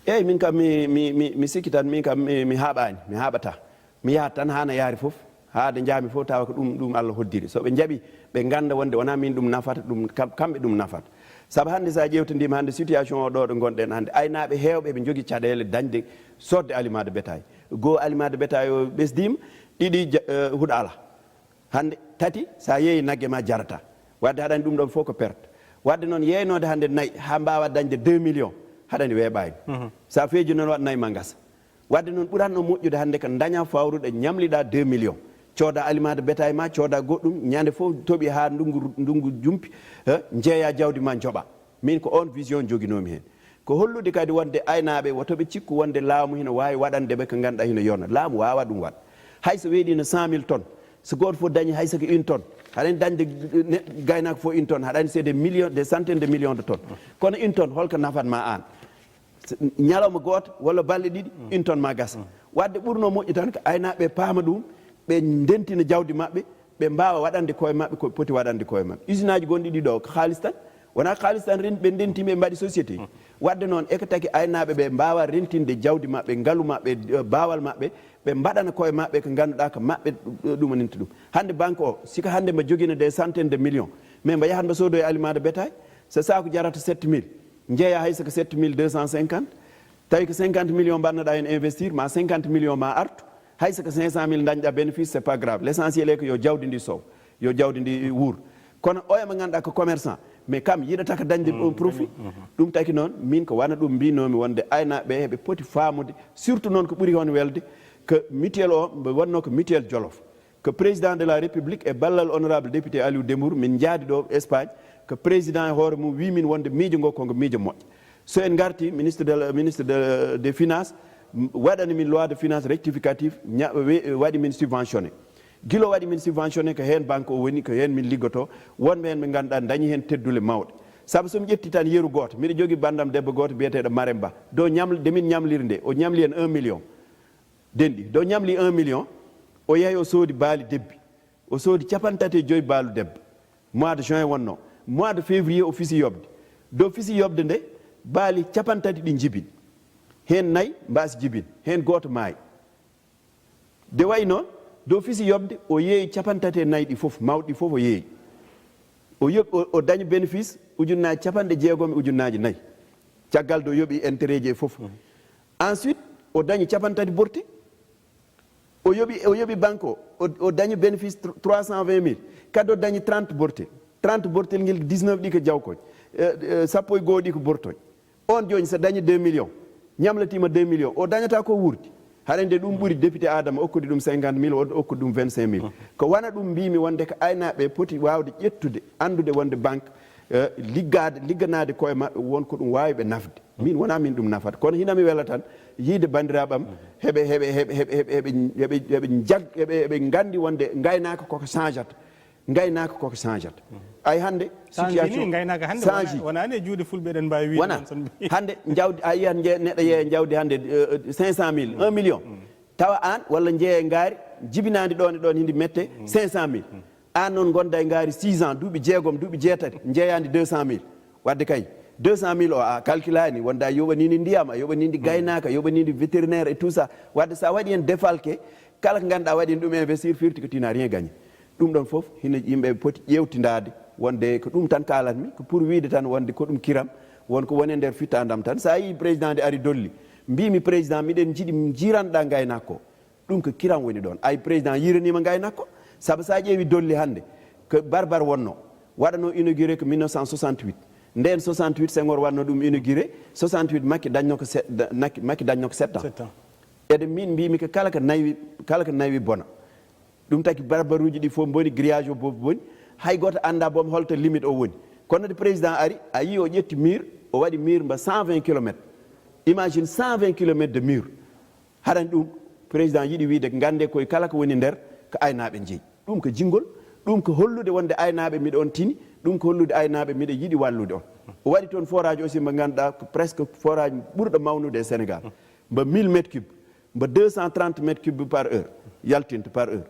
Eeyi, min kam mi, mi, mi, mi sikki tan, min kam mi, mi haaɓaani, mi haaɓataa. Mi yahat tan haa na yaari fof, haa nde njahmi fof tawa ko ɗum, ɗum Allah hoddiri. So ɓe njaɓi, ɓe ngannda wonde wonaa min ɗum nafata, ɗum kam-, kamɓe ɗum nafata. Sabu hannde so a ƴeewtodiima hannde situation o ɗo ɗo ngonɗen hannde, aynaaɓe heewɓe ɓe njogii caɗeele dañde soodde aliment de bétail. Goo aliment de bétail o ɓesdiima, ɗiɗi ja-, eh, huɗo alaa. Hannde tati, so a yeeyi nagge ma jarata. Wadde haɗani ɗum ɗon fof ko perte. Wadde noon yeeynoode hannde nayi haa mbaawa dañde deux millions, haɗani weeɓaani. Mhm. So a feeji noon waɗ nayi ma ngasa. Wadde noon ɓuratno moƴƴude hannde ko daña fawruɗo ñamliɗa deux millions. Cooda aliment de bétail ma, cooda goɗɗum, ñande fof toɓi haa ndungu, ndungu jumpi, eh, njeeya jawdi ma njoɓa. Min ko on vision joginoomi heen. Ko hollude kadi wonde aynaaɓe woto ɓe cikku wonde laamu hino waawi waɗande ɓe ko ngannduɗaa hino yona. Laamu waawa ɗum waɗ. Hay so weeɗiino cent mille tonnes, so gooto fof dañi hay so ko une tonne, haɗani dañde ne-, gaynaako fof une tonne, haɗani c'est des millions, des centaines de millions de tonnes. Kono une tonne, holko nafat ma aan? So, ñalawma gooto walla balɗe ɗiɗi, une tonne ma gasa. Wadde ɓurno moƴƴi tan ko aynaaɓe ɓe paama ɗum, ɓe ndentina jawdi maɓɓe, ɓe mbaawa waɗande koye maɓɓe ko ɓe poti waɗande koye maɓɓe. Usine aji gonɗi ɗi ɗo ko haalis tan, wonaa haalis tan ren-, ɓe ndentiima ɓe mbaɗi société. Wadde noon eko taki aynaaɓe ɓe mbaawa rentinde jawdi maɓɓe, ngalu maɓɓe, eh, baawal maɓɓe, ɓe mbaɗana koye maɓɓe ko ngannduɗaa ko maɓɓe ɗu-, ɗumaninte ɗum. Hannde banque o, sika hannde mbo jogino des centaines de millions, mais mbo yahat mbo soodoya aliment de bétail, so saaku jarata sept mille, njeeya hay so ko sept mille deux cent cinquante, tawi ko cinquante millions mbannoɗaa heen investir, ma cinquante millions ma artu, hay so ko cinq cent mille dañɗaa bénéfice, c'est pas grave. L'essentiel est que yo jawdi ndi sow, yo jawdi ndi wuur. Kono oya mo ngannduɗaa ko commerçant, mais kam yiɗata ko dañde ɗum profit. Ɗum taki noon, min ko wano ɗum mbinoomi wonde aynaaɓe ɓe heɓe poti faamude, surtout noon ko ɓuri heen welde, ko mutuelle o, mbo wonno ko mutuelle Jolof. Ko président de la République e ballal honorable député Aliou Dembourou, min njaadi ɗo Espagne, ko président e hoore mum wi min wonde miijo ngo ko ngo miijo moƴƴo. So en ngarti, ministre de la, ministre de, des finances, m-, waɗani min loi de finance rectificative, ña-, we-, waɗi min subventionné. Gila o waɗi min subventionné, ko heen banque o woni, ko heen min liggoto. Wonɓe heen ɓe ngannduɗaa dañi heen teddule mawɗe. Sabu so mi ƴetti tan yeru gooto, miɗo jogii banndam debbo gooto biyeteeɗo Marème Ba. Dow ñaml-, de min ñamliri nde, o ñamli heen un million. Denɗi, dow ñamli un million, o yahi o soodi baali debbi. O soodi capanɗe tati e joy baalu debbo. Mois de juin wonno. Mois de février o fisi yoɓde. Dow fisi yoɓde nde, baali capanɗe tati ɗi njibini. Heen nayi mbaasi jibin, heen gooto maayi. De wayi noon, dow fisi yoɓde, o yeeyi capanɗe tati e nayi ɗi fof, mawɗi ɗi fof o yeeyi. O yoɓ-, o, o dañi bénéfice ujunnaaji capanɗe jeegom e ujunnaaji nayi. Caggal dow yoɓi intérêt ji e fof. Ensuite, o dañi capanɗe tati borti. O yoɓi, o yoɓi banque o, o, o dañi bénéfice trois cent vingt mille. Kadi o dañi trente bortel. Trente bortel ngel dix-neuf ɗi ko jawkoñ. Eh, eh, sappo e goo ɗi ko bortoñ. On jooni so dañi deux millions, ñamlatiima deux millions, o dañata ko wuurdi. Haɗa nde ɗum ɓuri député Adama okkude ɗum cinquante mille, o okkude ɗum vingt-cinq mille. Ko wana ɗum mbimi wonde ko aynaaɓe poti waawde ƴettude, anndude wonde banque, eh, liggaade, ligganaade koye maɓɓe won ko ɗum waawi ɓe nafde. Min wonaa min ɗum nafata. Kono hina mi wela tan yiide banndiraaɓe am, heɓe, heɓe, heɓe, heɓe, heɓe, heɓe, heɓe, heɓe njag-, heɓe, heɓe nganndi wonde ngaynaaka koko changeata. Ngaynaaka koko changeata. Ay hannde, change situation ni, ngaynaaka hannde change. Wona-, wonaani e juuɗe fulɓe eɗen mbaawi wiide wona. Noon son mbi-, hannde jawdi, a yiyat nje-, neɗɗo yeeya jawdi hannde, eh, cinq cent mille, un million. Tawa aan walla njeeya ngaari, jibinaandi ɗoon e ɗoon hindi mette cinq cent mille. Aan noon ngonda e ngaari six ans, duuɓi jeegom, duuɓi jeetati, njeeyaandi deux cent mille. Wadde kay, deux cent mille o a calculani, wonda a yoɓanini ndiyam, a yoɓanini gaynaaka, a yoɓanini vétérinaire et tout ça. Wadde sa waɗi heen défalqué, kala ko ngannduɗaa waɗi ɗum investir, firti ko tu n'as rien gagné. Ɗum ɗon fof, hino yimɓe poti ƴeewtindaade, wonde ko ɗum tan kaalatmi, ko pour wiide tan wonde ko ɗum kiram, won ko woni e nder fittandam tan. Sa yii président de ari dolli, mbimi président, miɗen njiɗi njiranɗa ngaynaako ko. Ɗum ko kiram woni ɗon. Ay, président yiranima ngaynaako ko. Sabu so a ƴeewi Dolli hannde, ko Barbar wonno, waɗano inauguré ko mille neuf cent soixante-huit. Ndeen soixante-huit Senghor waɗno ɗum inauguré, soixante-huit Macky dañno ko se- da- Macky- Macky dañno ko sept ans. Sept ans. Ede min mbimi ko kala ko nawi, kala ko nawi bona. Ɗum taki barbaruuji ɗi fof mboni, grillage o fof mboni, hay gooto annda boom holto limite o woni. Kono de président ari, a yii o ƴetti mur, o waɗi mur mba cent vingt kilomètres. Imagine cent vingt kilomètres de mur. Haɗani ɗum, président yiɗi wiide ngannde koye kala ko woni nder, ko aynaaɓe njeyi. Ɗum ko jinngol, ɗum ko hollude wonde aynaaɓe miɗo on tini, ɗum ko hollude aynaaɓe miɗo yiɗi wallude on. O waɗi toon forage aussi mbo ngannduɗaa ko presque forage ɓurɗo mawnude e Sénégal. Mbo mille mètres cubes, mbo deux cent trente mètres cubes par heure, yaltinta par heure.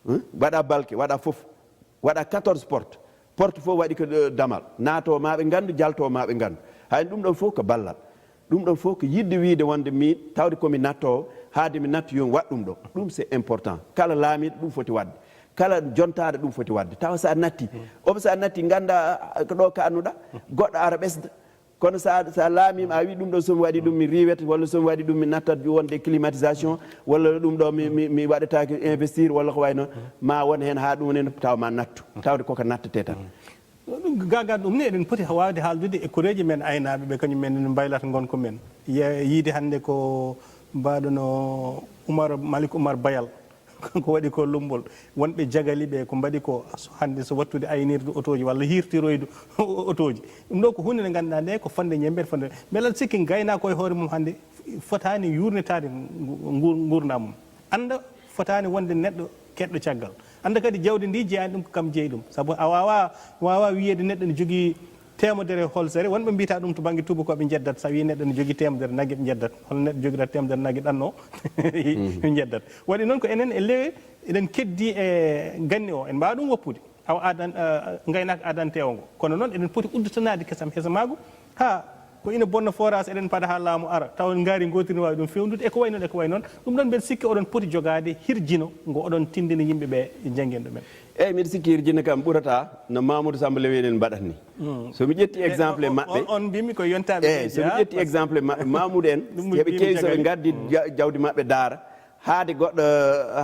Hein? Waɗa balke, waɗa fof, waɗa quatorze porte. Porte fof waɗi ko, eh, damal. Naato ma ɓe nganndu, jalto ma ɓe nganndu. Hay ɗum ɗon fof ko ballal. Ɗum ɗon fof ko yiɗde wiide wonde min, tawde komi nattoowo, haade mi nattu yo mi waɗ ɗum ɗo. Ɗum c'est important. Kala laamiiɗo ɗum foti waɗde. Kala jontaaɗo ɗum foti waɗde. Tawa so a natti, omo so a natti ngannda, ah, ko ɗo kaannuɗa, goɗɗo ara ɓesda. Kono so a, so a laamiima, a wi ɗum ɗo, so mi waɗi ɗum mi riiwete, walla so mi waɗi ɗum mi nattat wonde climatisation, walla ɗum ɗo mi, mi, mi waɗataake investir, walla ko wayi noon, ma won heen haa ɗum ne taw ma nattu, tawde koko nattetee tan. Ɗum gaga ɗum ne eɗen poti waawde haaldude e koreeji men aynaaɓe ɓe, kañum men no mbaylata ngonka men. Ye- yiide hannde ko mbaɗono Umar, Malik Umar Bayal, ko waɗi ko lummbol, wonɓe jagali ɓe ko mbaɗi ko, so hannde so wattude aynirde otooji walla hirtiroyde otooji. Ɗum ɗo ko huunde nde ngannduɗaa nde ko fotde ñemmbere, fotde. Mbele aɗa sikki ngaynaako e hoore mum hannde fotaani yuurnitaade ngu- ngu- nguurndam mum. Annda fotaani wonde neɗɗo keɗɗo caggal. Annda kadi jawdi ndi jeyaani ɗum ko kam jeyi ɗum. Sabu a waawaa, waawaa wiyeede neɗɗo ne jogii teemedere holsere. Wonɓe mbiyata ɗum to bannge tuubakooɓe njeddat. So a wii neɗɗo ne jogii teemedere nagge, ɓe njeddat. Hono neɗɗo jogirata teemedere nagge ɗanno, ɓe njeddat. Waɗi noon ko enen e lewe eɗen keddii e ganni o. En mbaawa ɗum woppude. Awa adan, eh, ngaynaaka adanteewo ngo. Kono noon eɗen poti udditanaade kesam hesamaagu haa ko ina bonna forage eɗen paɗa haa laamu ara. Tawa ngaari ngootiri ne waawi ɗum feewnude e ko wayi noon, e ko wayi noon. Ɗum ɗon mbeɗa sikki oɗon poti jogaade hirjino ngo oɗon tinndina yimɓe ɓe njanngen ɗumen. Eeyi, mbiɗa sikki hirjino kam ɓurata no Mamoudou Samba Lewel en mbaɗat ni. So mi ƴetti exemple e maɓɓe, on mbimi ko yontaaɓe eeyi, so mi ƴetti exemple e maɓɓe, Mamoudou en, heɓe keewi so ɓe ngaddi ja- jawdi maɓɓe daara, haade goɗɗo,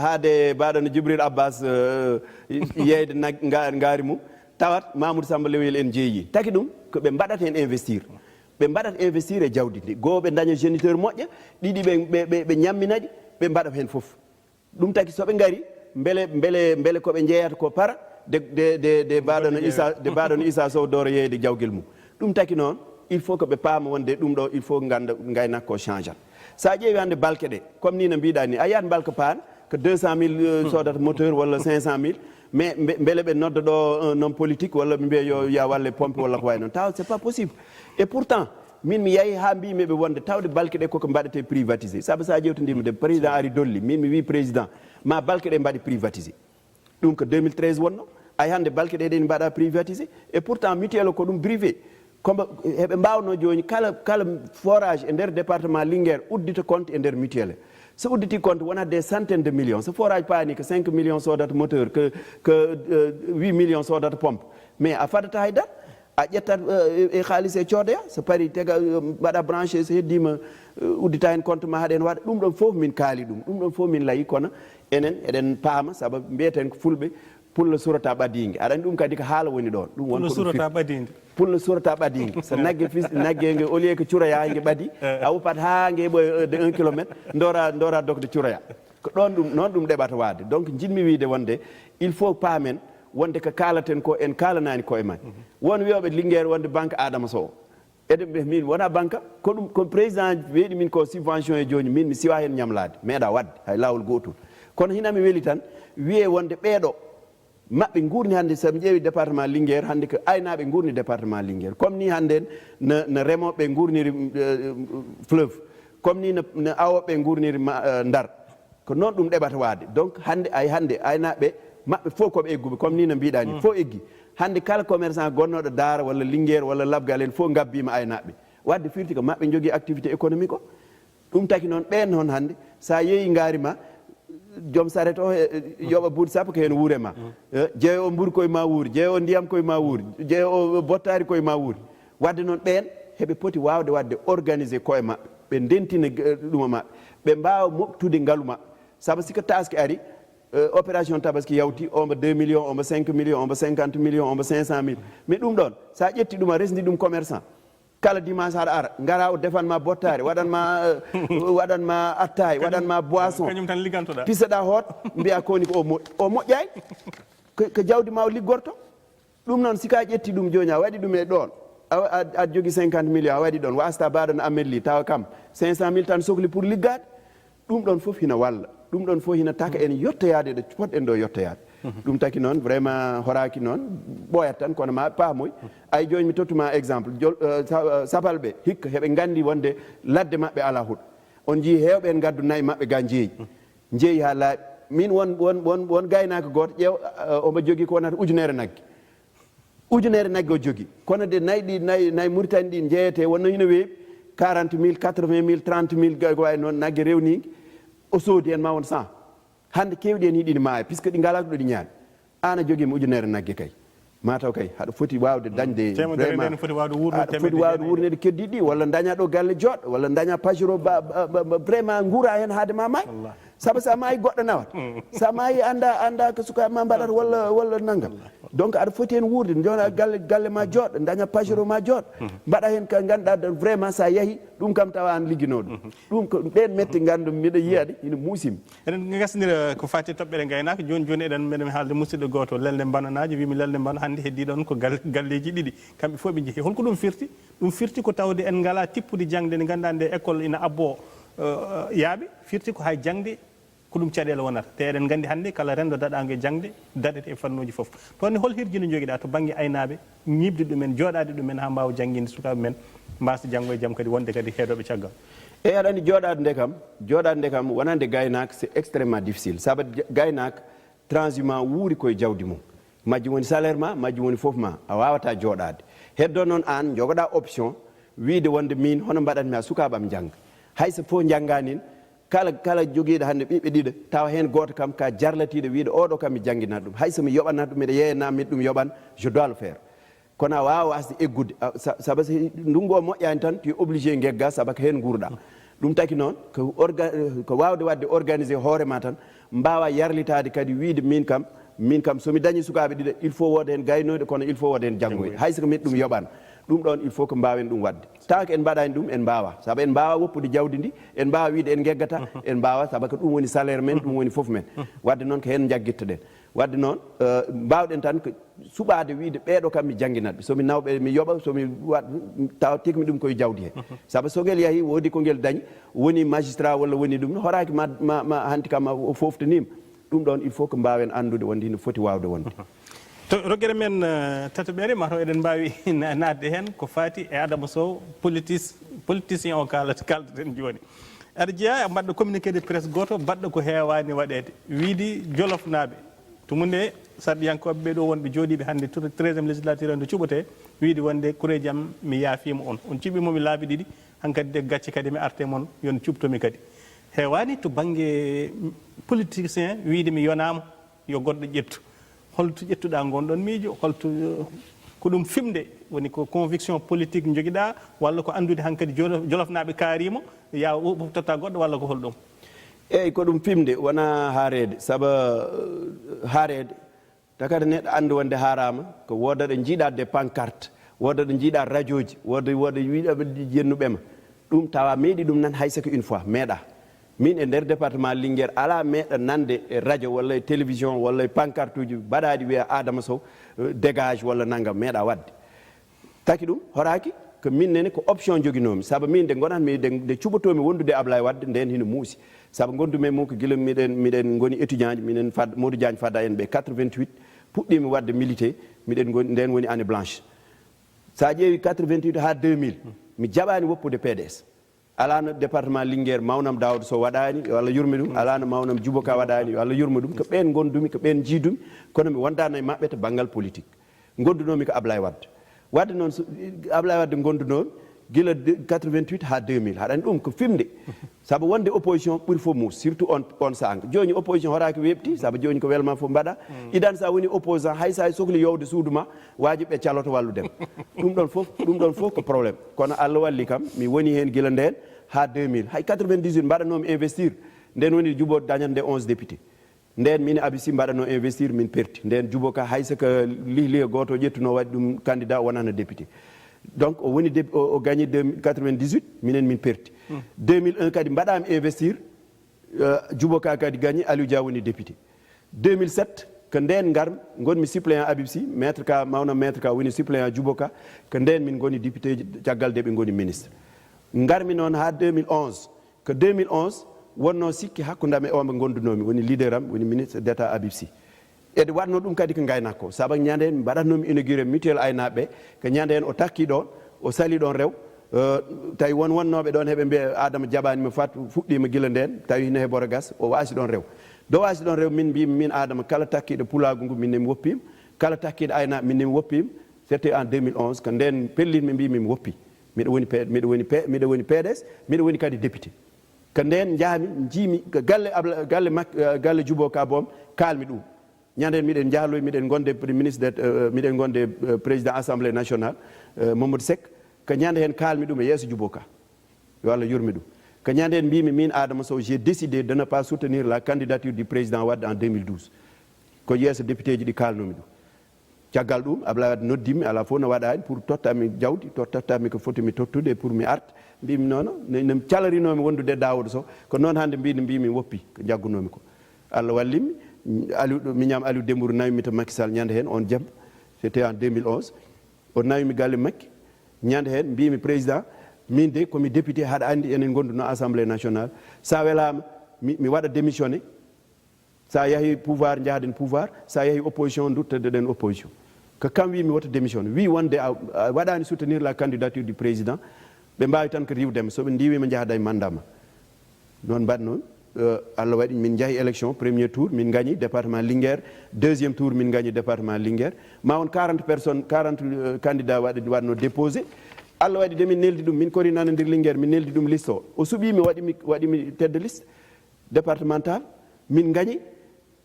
haade mbaɗo no Jibril Abbas, eh, yeeyde nag- nga- ngaari mum, tawat Mamoudou Samba Lewel en jeeyi. Taki ɗum ko ɓe mbaɗata heen investir. Ɓe mbaɗata investir e jawdi ndi. Goo ɓe daña géniteur moƴƴa, ɗiɗi ɓe, ɓe, ɓe, ɓe ñammina ɗi, ɓe mbaɗa heen fof. Ɗum taki so ɓe ngari, mbele, mbele, mbele ko ɓe njeeyata ko para de, de, de, de mbaɗo no Issa, de mbaɗo no Issa Sow Doro yeeyde jawgel mum. Ɗum taki noon, il faut que ɓe paama wonde ɗum ɗo, il faut ngannda ngaynaaka ko changeat. So a ƴeewi hannde balke ɗe, comme ni no mbiɗa ni, a yiyat balka paan, ko deux cent mille, euh, sodata moteur walla cinq cent mille, mais mbe- mbele ɓe nodda ɗo un homme politique walla ɓe mbiya yo ya walle pompe walla ko wayi noon. Tawa c'est pas possible. Et pourtant, min mi yahi haa mbimi ɓe wonde tawde balke ɗe koko mbaɗete privatisé. Sabu so a ƴewtodima de président ari Dolli, min mi wi président, ma balke ɗe mbaɗe privatisé. Ɗum ko deux mille treize wonno. Ay hannde balke ɗe ɗen mbaɗa privatisé. Et pourtant mutuelle ko ɗum privé. Comme heɓe mbawno jooni kala, kala forage e nder département Linguère uddita compte e nder mutuelle. So udditi compte wonat des centaines de millions. So forage paani ko cinq millions sodata moteur, que, que, euh, huit millions sodata pompe. Mais a fadata haydara. A ƴettat, euh, e, e haalis e coodoya, so pari tega, euh, mbaɗa branché, so heddima, euh, uddita hen compte ma haɗen waɗa. Ɗum ɗon fof min kaali ɗum. Ɗum ɗon fof min layi, kono enen eɗen paama, sabu mbiyeten ko fulɓe, pullo surata ɓadiinge. Aɗa anndi ɗum kadi ko haala woni ɗon. Ɗum won ko ɗum surata ɓadiinde. Pullo surata ɓadiinde. So nagge fis, nagge nge, au lieu que curoya nge ɓadi, a woppat haa nge ɓoya, euh, de un kilomètre, ndora, ndora dogde curoya. Ko ɗon ɗum, noon ɗum ɗeɓata waade. Donc, njiɗmi wiide wonde, il faut paamen wonde ko kaalaten ko, en kaalanaani koye men. Won wiyooɓe Linguère wonde banque Adama Sow. Eɗen ɓe, min wona banque, ko ɗum, ko président weeɗi min ko subvention e jooni, min mi siwa heen ñamlaade. Meeɗa waɗde, hay laawol gootol. Kono hina mi weli tan, wiyee wonde ɓeeɗo, maɓɓe nguurni hannde, so mi ƴeewi département Linguère, hannde ko aynaaɓe nguurni département Linguère. Comme ni hannde no, no remooɓe nguurniri, euh, fleuve. Comme ni no, no awooɓe nguurniri ma, euh, Ndar. Ko noon ɗum ɗeɓata waade. Donc, hannde, ay hannde, aynaaɓe maɓɓe fof ko ɓe egguɓe, comme ni no mbiɗa ni, fof eggi. Hannde kala commerçant gonnooɗo Daara walla Linguère walla Labgal en fof ngabbiima aynaaɓe. Waɗde firti ko maɓɓe njogii activité économique o. Ɗum taki noon, ɓeen noon hannde, so a yeeyi ngaari ma, joom saret o, e, e, yoɓa buuɗi sappo ko heen wuure ma. E, jeeyo o mburu koye ma wuuri, jeeyo o ndiyam koye ma wuuri, jeeyo o bottaari koye ma wuuri. Waɗde noon, ɓeen heɓe poti waawde waɗde organisé koye maɓɓe, ɓe ndentina, e, ɗuma maɓɓe, ɓe mbaawa moɓtude ngalu maɓɓe. Sabu si ko taaske ari, Euh, opération tabaski yawti, omba deux millions, omba cinq millions, omba cinquante millions, omba cinq cent mille. Mais ɗum ɗon, sa ƴetti ɗum, a resndi ɗum commerçant, kala dimanche haɗa ara, ngara, o defan ma bottari, waɗan ma, euh, waɗan ma attaay, waɗan ma boisson, kañum tan liggantoɗa. Piseɗa hoot, mbiya koni ko o moƴƴi, o moƴƴay. Ko, ko jawdi ma o liggorto. Ɗum noon, si ka ƴetti ɗum jooni, a waɗi ɗum e ɗoon, a, a, a jogi cinquante millions, a waɗi ɗoon, wasta mbaɗan amelli, tawa kam cinq cent mille tan sokli pour liggaade. Ɗum ɗon fof hina walla. Ɗum ɗon fof hina taka en yottoyaade ɗo potɗen ɗo yottoyaade. Ɗum taki noon, vraiment, horaaki noon, ɓooyat tan, kono ma paamoy. Ay, jooni mi tottuma exemple, jol, euh, sa, euh, sapalɓe, hikka heɓe nganndi wonde ladde maɓɓe alaa huɗo. On njii heewɓe en ngaddu nayi maɓɓe ga njeeyi. Njeeyi haa laaɓi. Min won, won, won, won gaynaako gooto, ƴeew, euh, omo jogii ko wonata ujunere nagge. Ujunere nagge o jogi. Kono de nayi ɗi, nayi, nayi Mauritanie ɗi njeeyete, wonno hino weeɓi, quarante mille, quatre-vingt mille, trente mille, ga-, ko wayi noon, nagge rewniinge, o soodi en ma won cent. Hannde keewɗi en hiɗi maaya, puisque ɗi ngalaa ko ɗo ɗi ñaami. Aan a jogii mo ujunere nagge kay. Mataw kay, haɗa foti waawde dañde Teemedere nde no foti waawde wuurnude aɗa foti waawde wuurnude keddiiɗi ɗi, walla daña ɗo galle jooɗo, walla daña pajero ba, ba, ba, ba, vraiment nguura heen haade ma maay. Sabu sa maayi goɗɗo nawat. Sa maayi annda, annda ko sukaaɓe ma mbaɗata walla, walla nanngam. Donc aɗa foti heen wuurde, jona galle, galle ma jooɗo, daña pajero ma jooɗo. Mbaɗa heen ka ngannduɗaa vraiment sa yahi, ɗum kam tawa aan ligginooɗo. Ɗum ko ɗeen mette nganndu mbiɗa yiya ɗe, ina muusimi. Eɗen ngasnira ko fati e toɓɓere ngaynaaka. Jooni jooni eɗen meɗen haalde musidɗo gooto, lelnde mbananaaji, wimi lelnde mbana hannde heddii ɗoon ko gal-, galleeji ɗiɗi. Kamɓe fof ɓe njehi. Holko ɗum firti? Ɗum firti ko tawde en ngalaa tippude jaŋde nde ngannduɗaa nde école ina abboo, eh, yaaɓe. Firti ko hay jaŋde ko ɗum caɗeele wonata. Te eɗen nganndi hannde kala renndo daɗaango e jaŋde daɗete e fannuuji fof. Toon ne hol hirjino njogiɗaa to bannge aynaaɓe, ñiiɓde ɗumen, jooɗaade ɗumen haa mbaawa jannginde sukaaɓe men, mbaasa janngo e jam kadi wonde kadi heedooɓe caggal? Eyi, aɗa anndi jooɗaade nde kam, jooɗaade nde kam wonande gaynaako, c'est extrêmement difficile. Sabu gaynaako transhumant wuuri koye jawdi mum. Majji woni salaire ma, majji woni fof ma, a waawataa jooɗaade. Heddo noon aan njogoɗaa option wiyde wonde miin hono mbaɗatmi haa sukaaɓe am njannga. Hay so fof njanngaani, kala, kala jogiiɗo hannde ɓiɓɓe ɗiɗo, tawa heen gooto kam ka jarlatiiɗo wiyde oɗo kam mi jannginat ɗum. Hay so mi yoɓanat ɗum, miɗa yeeyanaa miɗo ɗum yoɓan, je dois le faire. Kono a waawa wasde eggude. A, sa-, sabu so ndunngu o moƴƴaani tan, tu es obligé ngegga, sabu ko heen nguurɗaa. Ɗum taki noon, ko orga-, ko waawde waɗde organisé hoore ma tan, mbaawa yarlitaade kadi wiyde miin kam, miin kam so mi dañi sukaaɓe ɗiɗo, il faut wooda heen gaynooɗo, kono il faut wooda heen janngoyɗo. Hay so ko miɗo ɗum yoɓan. Ɗum ɗoon, il faut ko mbaawen ɗum waɗde. Tant que en mbaɗaani ɗum, en mbaawa. Sabu en mbaawa woppude jawdi ndi, en mbaawa wiyde en ngeggata, en mbaawa, sabu ko ɗum woni salaire men, ɗum woni fof men. Waɗde noon ko heen njaggittoɗen. Waɗde noon, eh, mbaawɗen tan ko suɓaade wiyde ɓeeɗo kam mi jannginat ɓe. So mi naw ɓe, mi yoɓa, so mi waɗ, tawa tekmi ɗum koye jawdi he. Sabu so ngel yahi, woodi ko ngel dañi, woni magistrat walla woni ɗum, horaaki ma, ma, ma hanti kam o foftaniima. Ɗum ɗoon, il faut ko mbaawen anndude wonde hino foti waawde wonde. To roggere men, eh, tataɓere, mataw eɗen mbaawi na-, naatde heen ko faati e Adama Sow, politis-, politicien o kaalata, kaaldaten jooni. Aɗa jeyaa mbaɗɗo communiqué de presse gooto, mbaɗɗo ko heewaani waɗeede. Wiide Jolofnaaɓe, tumunde sarɗiyankooɓe ɓee ɗoo wonɓe jooɗiiɓe hannde to treizième législature nde cuɓetee, wiide wonde kureeji am mi yaafiima on. On cuɓii mo mi laabi ɗiɗi, hankadi de gacce kadi mi arte mon, yon cuɓto mi kadi. Heewaani to bannge politicien wiide mi yonaama, yo goɗɗo ƴettu. Holto ƴettuɗaa ngoon ɗoon miijo? Holto, eh, ko ɗum fimde? Woni ko conviction politique njogiɗaa, walla ko anndude hankadi Jolo-, Jolofnaaɓe kaariima, yaa o ɓoftotta goɗɗo, walla ko holɗum? Eyi, ko ɗum fimde, wonaa haareede. Sabu, eh, haareede, takata neɗɗo anndu wonde haaraama, ko wooda ɗo njiiɗaa des pancartes, wooda ɗo njiiɗaa rajooji, wooda, wooda wiiɗa jennuɓe ma. Ɗum tawa meeɗi ɗum nan hay saka une fois, meeɗa. Min e nder département Linguère alaa meeɗa nande e radio walla e télévision walla e pancartuuji mbaɗaaɗi wiya Adama Sow, eh, dégage walla nanngam, meeɗa waɗde. Taki ɗum, horaaki, ko min nene ko option joginoomi. Sabu min nde ngonatmi, nde, nde cuɓotoomi wondude e Ablaye Wade, ndeen hino muusi. Sabu ngondumi e mum ko gila miɗen, miɗen ngoni étudiant ji, minen Fad-, Modou Diagne Fada en ɓe quatre-vingt-huit, puɗɗiimi waɗde milité, miɗen ngoni, ndeen woni année blanche. So a ƴeewi quatre-vingt-huit haa deux mille, mi jaɓaani woppude P D S. Alaano département Linguère, mawnam Daouda Sow waɗaani, yo Allah yurme ɗum. Alaano mawnam Djibo Ka waɗaani, yo Allah yurme ɗum. Ko ɓeen ngondumi, ko ɓeen njiidumi, kono mi wondaano e maɓɓe to banngal politique. Ngondunoomi ko Ablaye Wade. Waɗde noon, so, Ablaye Wade ngondunoomi gila de, quatre-vingt-huit haa deux mille. Haɗa anndi ɗum ko fimde. Sabu wonde opposition ɓuri fof muus, surtout on, on saanga. Jooni opposition horaaki weeɓti, sabu jooni ko welma fof mbaɗa. Idan so a woni opposant, hay so a sohli yowde suudu ma, waajibi ɓe caloto wallude ma. Ɗum ɗon fof, ɗum ɗon fof ko problème. Kono Allah walli kam, mi woni heen gila ndeen haa deux mille. Hay quatre-vingt-dix-huit mbaɗanoomi investir, ndeen woni Djibo dañande onze député. Ndeen min Habib Sy mbaɗatno investir, min perti. Ndeen Djibo Ka, hay so ko lihliha gooto ƴettuno waɗi ɗum candidat, o wonano député. Donc o woni dép- o, o gagné de quatre-vingt-dix-huit, minen min perti. Deux mille un kadi mbaɗaami investir, euh, Djibo Ka kadi gagné, Aliou Dia woni député. Deux mille sept, ko ndeen ngar ngonmi suppléant Habib Sy, maître Ka, mawna maître Ka woni suppléant Djibo Ka. Ko ndeen min ngoni député caggal de ɓe ngoni ministre. Ngarmi noon haa deux mille onze. Ko deux mille onze wonnoo sikke hakkunde am e o mo ngondunoomi, woni leader am, woni ministre d'État Habib Sy. Eɗe waɗnoo ɗum kadi ko ngaynaako o, sabu ñande heen mbaɗatnoomi inauguré mutuelle aynaaɓe ɓe, ko ñande heen o takkii ɗoon, o salii ɗoon rew, eh, tawi won wonnooɓe ɗoon heɓe mbiya Adama jaɓaani mo, fat fuɗɗiima gila ndeen, tawi hino heɓora gas, o waasi ɗoon rew. Do waasi ɗoon rew, min mbiimi, min Adama, kala takkiiɗo pulaagu ngu, min ne mi woppiima, kala takkiiɗo aynaaɓe, min ne mi woppiima. C'était en deux mille onze, ko ndeen pellit mi mbiimi mi woppi. Miɗo woni P-, miɗo woni P-, miɗo woni P D S, miɗo woni kadi député. Ko ndeen njahmi, njiimi ko galle Abla-, galle Mak-, eh, galle Djibo Ka boom, kaalmi ɗum. Ñande heen miɗen njahloy, miɗen gonde pri-, ministre de, eh, miɗen gonde, eh, président assemblée nationale, eh, Mamadou Seck. Ko ñande heen kaalmi ɗum e yeeso Djibo Ka. Yo Allah yurmi ɗum. Ko ñande heen mbiimi, min Adama Sow, j'ai décidé de ne pas soutenir la candidature du président Wade en deux mille douze. Ko yeeso député ji ɗi kaalnoomi ɗum. Caggal ɗum, Ablaye Wade noddimmi, alaa fof no waɗaani pour tottammi jawdi, to-, tottammi ko foti mi tottude pour mi arta. Mbiimi, non, non, no, no calarinoomi wondude e Daouda Sow, ko noon hannde mbiimi, mbiimi woppi ko njaggunoomi ko. Allah wallimi, Aliou, miñam Aliou Dembourou nawimi to Macky Sall ñande heen on jamma, c'était en deux mille onze. O nawimi galle makki, ñande heen mbiimi, président, min de ko mi député, haɗa anndi enen ngondunoo assemblée nationale. So a welaama, mi, mi waɗa démissionné. So a yahii pouvoir, njahaden pouvoir. So a yahii opposition, nduttoɗen opposition. Ko kam wii mi woto démissionné. Wii wonde a, a waɗaani soutenir la candidature du président. Ɓe mbaawi tan ko riiwde ma. So ɓe ndiiwii ma, njahadaa e mandat ma. Noon mbaɗnoo. Eh, Allah waɗi min njahi élection, premier tour, min ngañi département Linguère. Deuxième tour, min ngañi département Linguère. Ma won quarante personnes, quarante, eh, candidats waɗi, waɗnoo déposé. Allah waɗi de min neldi ɗum, min kori nanondir Linguère, min neldi ɗum liste o. O suɓii mi, waɗi mi, waɗi mi tête de liste départemental, min ngañi,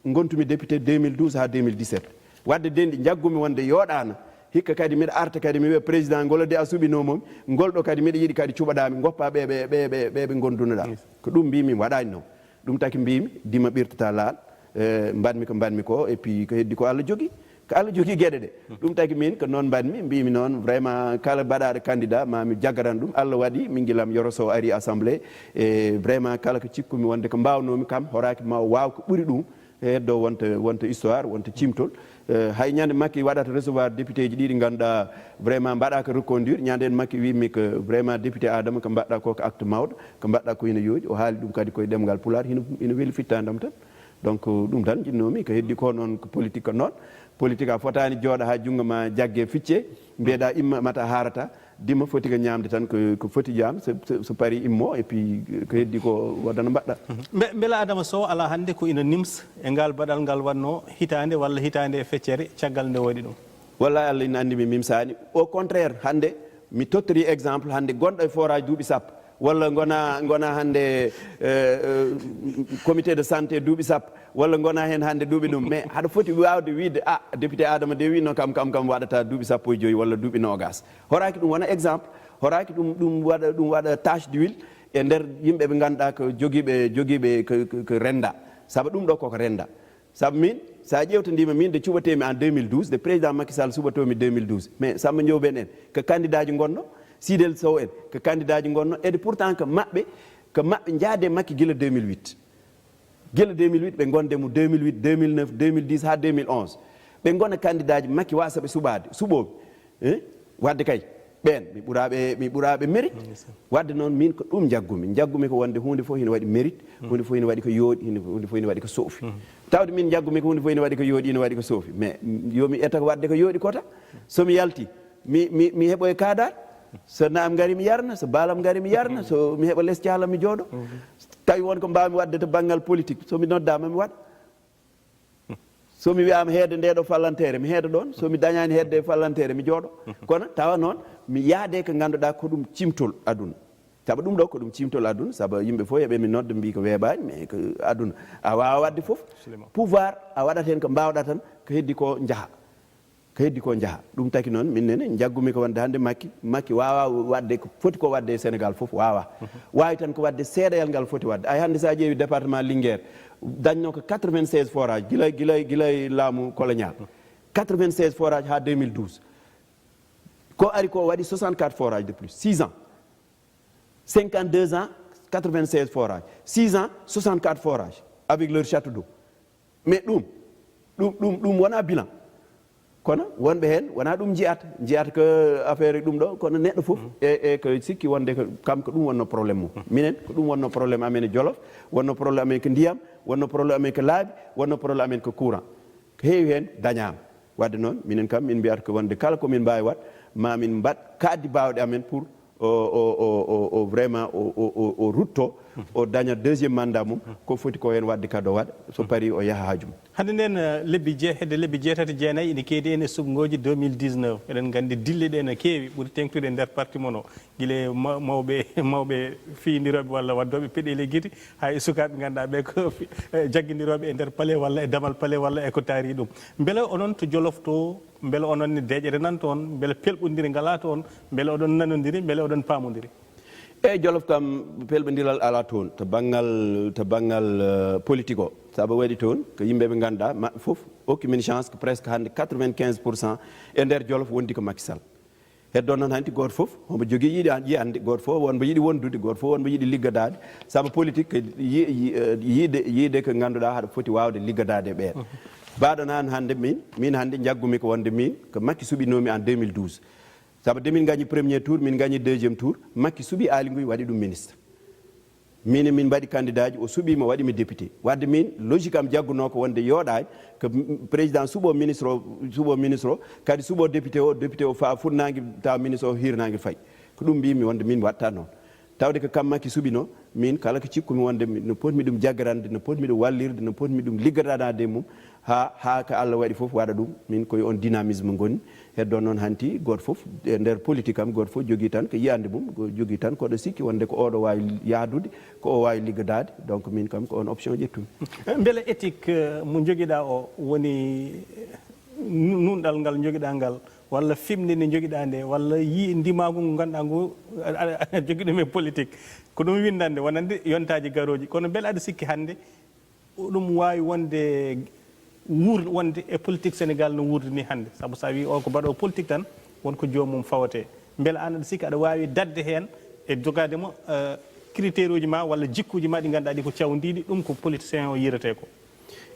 ngontumi député deux mille douze haa deux mille dix-sept. Waɗde denɗi njaggumi wonde yooɗaana, hikka kadi miɗa arta kadi mi wiya, président, ngol de a suɓinoo mo, ngol ɗo kadi miɗa yiɗi kadi cuɓaɗaa mi, ngoppa ɓe, ɓe, ɓe, ɓe, ɓe, ɓe ngondunoɗaa. Yes. Ko ɗum mbiimi mi waɗaani noon. Ɗum taki mbiimi, dima ɓirtataa laal, eh, mbaɗmi ko mbaɗmi ko, et puis ko heddi ko Allah jogii. Ko Allah jogii geɗe ɗe. Ɗum taki min ko noon mbaɗmi, mbiimi noon, vraiment, kala baɗaaɗo candidat, ma mi jaggaran ɗum. Allah waɗi, min gila am Yoro Sow ari assemblée, e vraiment kala ko cikkumi wonde ko mbaawnoomi kam, horaaki ma o waaw ko ɓuri ɗum, e heddo wonta, wonta histoire, wonta cimtol. Eh, hay ñande makki waɗata recevoir député ji ɗiɗi ngannduɗaa vraiment mbaɗaaka reconduire. Ñande heen makki wiimi ko vraiment député Adama, ko mbaɗɗaa ko ko acte mawɗo, ko mbaɗɗaa ko hino yooɗi. O haali ɗum kadi koye ɗemngal Pulaar, hino, hino weli fittaandam tan. Donc, ɗum tan njiɗnoomi, ko heddi ko noon ko politique ko noon. Politique a fotaani jooɗa haa junngo ma jagge ficce, mbiyeɗaa imma mata haarata, dima foti ko ñaamde tan ko, ko foti jaam, so, so, so parii immo, et puis ko heddi ko waɗana mbaɗɗa. Mbe-, mbela Adama Sow alaa hannde ko ina nimsa e ngal baɗal ngal waɗnoo hitaande walla hitaande e feccere caggal nde waɗi ɗum? Wallahi Allah ina anndi mi mimsaani. Au contraire, hannde mi tottori exemple, hannde gonɗo e forage duuɓi sappo, walla ngona, ngona hannde, eh, eh, comité de santé duuɓi sappo, walla ngona heen hannde duuɓi ɗum. Mais haɗa foti waawde wiide, ah, député Adama de wiino kam, kam, kam waɗata duuɓi sappo e joyi walla duuɓi noogas. Horaaki ɗum wona exemple, horaaki ɗum, ɗum waɗa, ɗum waɗa tache d'huile e nder yimɓe ɓe ngannduɗaa ko jogiiɓe, jogiiɓe ko, ko, ko rennda. Sabu ɗum ɗo koko rennda. Sabu min, so a ƴeewtandiima min de cuɓateemi en deux mille douze, de président Macky Sall suɓatoomi deux mille douze. Mais Samba Ndiobène en, ko candidat ji ngonno, Sidel Sow en, ko candidat ji ngonno. Et pourtant ko maɓɓe, ko maɓɓe njaade Macky gila deux mille huit. Gila deux mille huit, ɓe ngonde mo deux mille huit, deux mille neuf, deux mille dix haa deux mille onze. Ɓe ngona candidat ji Macky waasa ɓe suɓaade, suɓooɓe. Eh? Waɗde kay, ɓeen, mi ɓuraaɓe, mi ɓuraaɓe mérite. Waɗde noon, min ko ɗum njaggumi. Njaggumi ko wonde huunde fof hino waɗi mérite, huunde fof hino waɗi ko yooɗi, hino, huunde fof hino waɗi ko soofi. Tawde min njaggumi ko huunde fof hino waɗi ko yooɗi, hino waɗi ko soofi. Mais, mm, yo mi etta ko waɗde ko yooɗi kota. So mi yalti, mi, mi, mi heɓoya kaadar. So naam ngari mi yarna, so baalam ngari mi yarna, so mi heɓa les caalam mi jooɗo. Tawi won ko mbaawmi waɗde to banngal politique, so mi noddaama mi waɗa. So mi wiyaama heede nde ɗo fallanteere, mi heeda ɗoon. So mi dañaani heedde e fallanteere, mi jooɗo. Kono tawa noon, mi yaade ko ngannduɗaa ko ɗum cimtol aduna. Sabu ɗum ɗo ko ɗum cimtol aduna, sabu yimɓe fof eɓe mi nodda, mbii ko weeɓaani, mais ko aduna. A waawa waɗde fof. Pouvoir, a waɗat heen ko mbaawɗaa tan, ko heddi ko njaha. Heddi ko njaha. Ɗum taki noon, min nene njaggumi ko wonde hannde Makki, Makki waawaa waɗde ko foti ko waɗde e Sénégal fof, waawaa. Waawi tan ko waɗde seeɗayal ngal foti waɗde. Ay hannde so a ƴeewi département Linguère, dañno ko quatre-vingt-seize forage, gila, gila, gila e laamu colonial. Quatre-vingt-seize forage haa deux mille douze. Ko ari ko waɗi soixante-quatre forage de plus, six ans. Cinquante-deux ans, quatre-vingt-seize forage. Six ans, soixante-quatre forage avec leur château d'eau. Mais ɗum, ɗum, ɗum, ɗum wonaa bilan. Kono wonɓe heen, wonaa ɗum njiyata. Njiyata ko affaire ɗum ɗo, kono neɗɗo fof, e, e ko sikki wonde ko kam ko ɗum wonno problème mum. Minen, ko ɗum wonno problème amen e Jolof, wonno problème amen ko ndiyam, wonno problème amen ko laabi, wonno problème amen ko courant. Ko heewi heen dañaama. Wadde noon, minen kam, min mbiyata ko wonde kala ko min mbaawi waɗ, ma min mbaɗ kaɗdi baawɗe amen pour o, o, o, o, o vraiment o, o, o, o rutto, o daña deuxième mandat mum, ko foti ko heen waɗde kadi o waɗa, so parii o yaha haaju mum. Hannde ndeen, eh, lebbi je-, hedde lebbi jeetati, jeenayi ina keedi en e suɓngooji deux mille dix-neuf. Eɗen nganndi dille ɗe no keewi, ɓuri teeŋtude e nder parti mon o. Gila e ma-, mawɓe, mawɓe fiyindirooɓe walla waddooɓe peɗeeli e gite, haa e sukaaɓe ngannduɗaa ɓe ko fi-, eh, jaggindirooɓe e nder palais walla e damal palais walla e ko taari ɗum. Mbele onon to Jolof to, mbele onon ne deeƴere nan toon, mbele pelɓondire ngalaa toon, mbele oɗon nanondiri, mbele oɗon paamondiri? Eeyi, Jolof kam pelɓondiral alaa toon, to banngal, to banngal, eh, politique o. Sabu waɗi toon ko yimɓe ɓe ngannduɗaa maɓɓe fof okki min chance ko presque hannde quatre-vingt-quinze pour cent e nder Jolof wondi ko Macky Sall. Heddo noon hanti gooto fof homo jogii yiɗi an-, yiyande, gooto fof won mbo yiɗi wondude, gooto fof won mbo yiɗi liggodaade. Sabu politique ko yi-, yi-, eh, yiide, yiide ko ngannduɗaa haɗa foti waawde liggodaade e ɓeen. Mbaɗo noon hannde min, min hannde njaggumi ko wonde min ko Macky suɓinoomi en deux mille douze. Sabu de min ngañi premier tour, min ngañi deuxième tour, Macky suɓi Aly Ngouille waɗi ɗum ministre. Min e min mbaɗi candidat ji, o suɓiima, waɗi mi député. Wadde min, logique am jaggunoo ko wonde yooɗaani ko m-, président suɓo ministre o, suɓo ministre o, kadi suɓo député o, député o faa fuɗnaange tawa ministre o hiirnaange fayi. Ko ɗum mbiymi wonde min waɗta noon. Tawde ko kam Macky suɓinoo, min kala ko cikkumi wonde mi, no potmi ɗum jaggarande, no potmi ɗum wallirde, no potmi ɗum liggadanaade e mum, haa, haa ko Allah waɗi fof waɗa ɗum. Min koye on dynamisme ngoni. Heddo noon hanti gooto fof e nder politique am, gooto fof jogii tan ko yiyande mum, jogii tan ko ɗo sikki wonde ko oɗo waawi yahdude, ko o waawi liggodaade. Donc min kam ko on option ƴettumi. Mbele éthique, eh, mo njogiɗaa o woni, eh, nu-, nunɗal ngal njogiɗaa ngal, walla fiɓnde nde njogiɗaa nde, walla yi-, ndimaagu ngu ngannduɗaa ngu aɗa, aɗa, aɗa jogii ɗum e politique? Ko ɗum winndande wonande yontaaji garooji. Kono mbele aɗa sikki hannde ɗum waawi wonde wuur-, wonde e politique Sénégal no wuurdi ni hannde? Sabu so a wii o ko mbaɗo politique tan, won ko joomum fawete. Mbele aan aɗa sikki aɗa waawi daɗde heen e jogaade mo, eh, critère uji ma walla jikkuuji ma ɗi ngannduɗaa ɗi ko cawndiiɗi, ɗum ko politicien o yiiretee ko?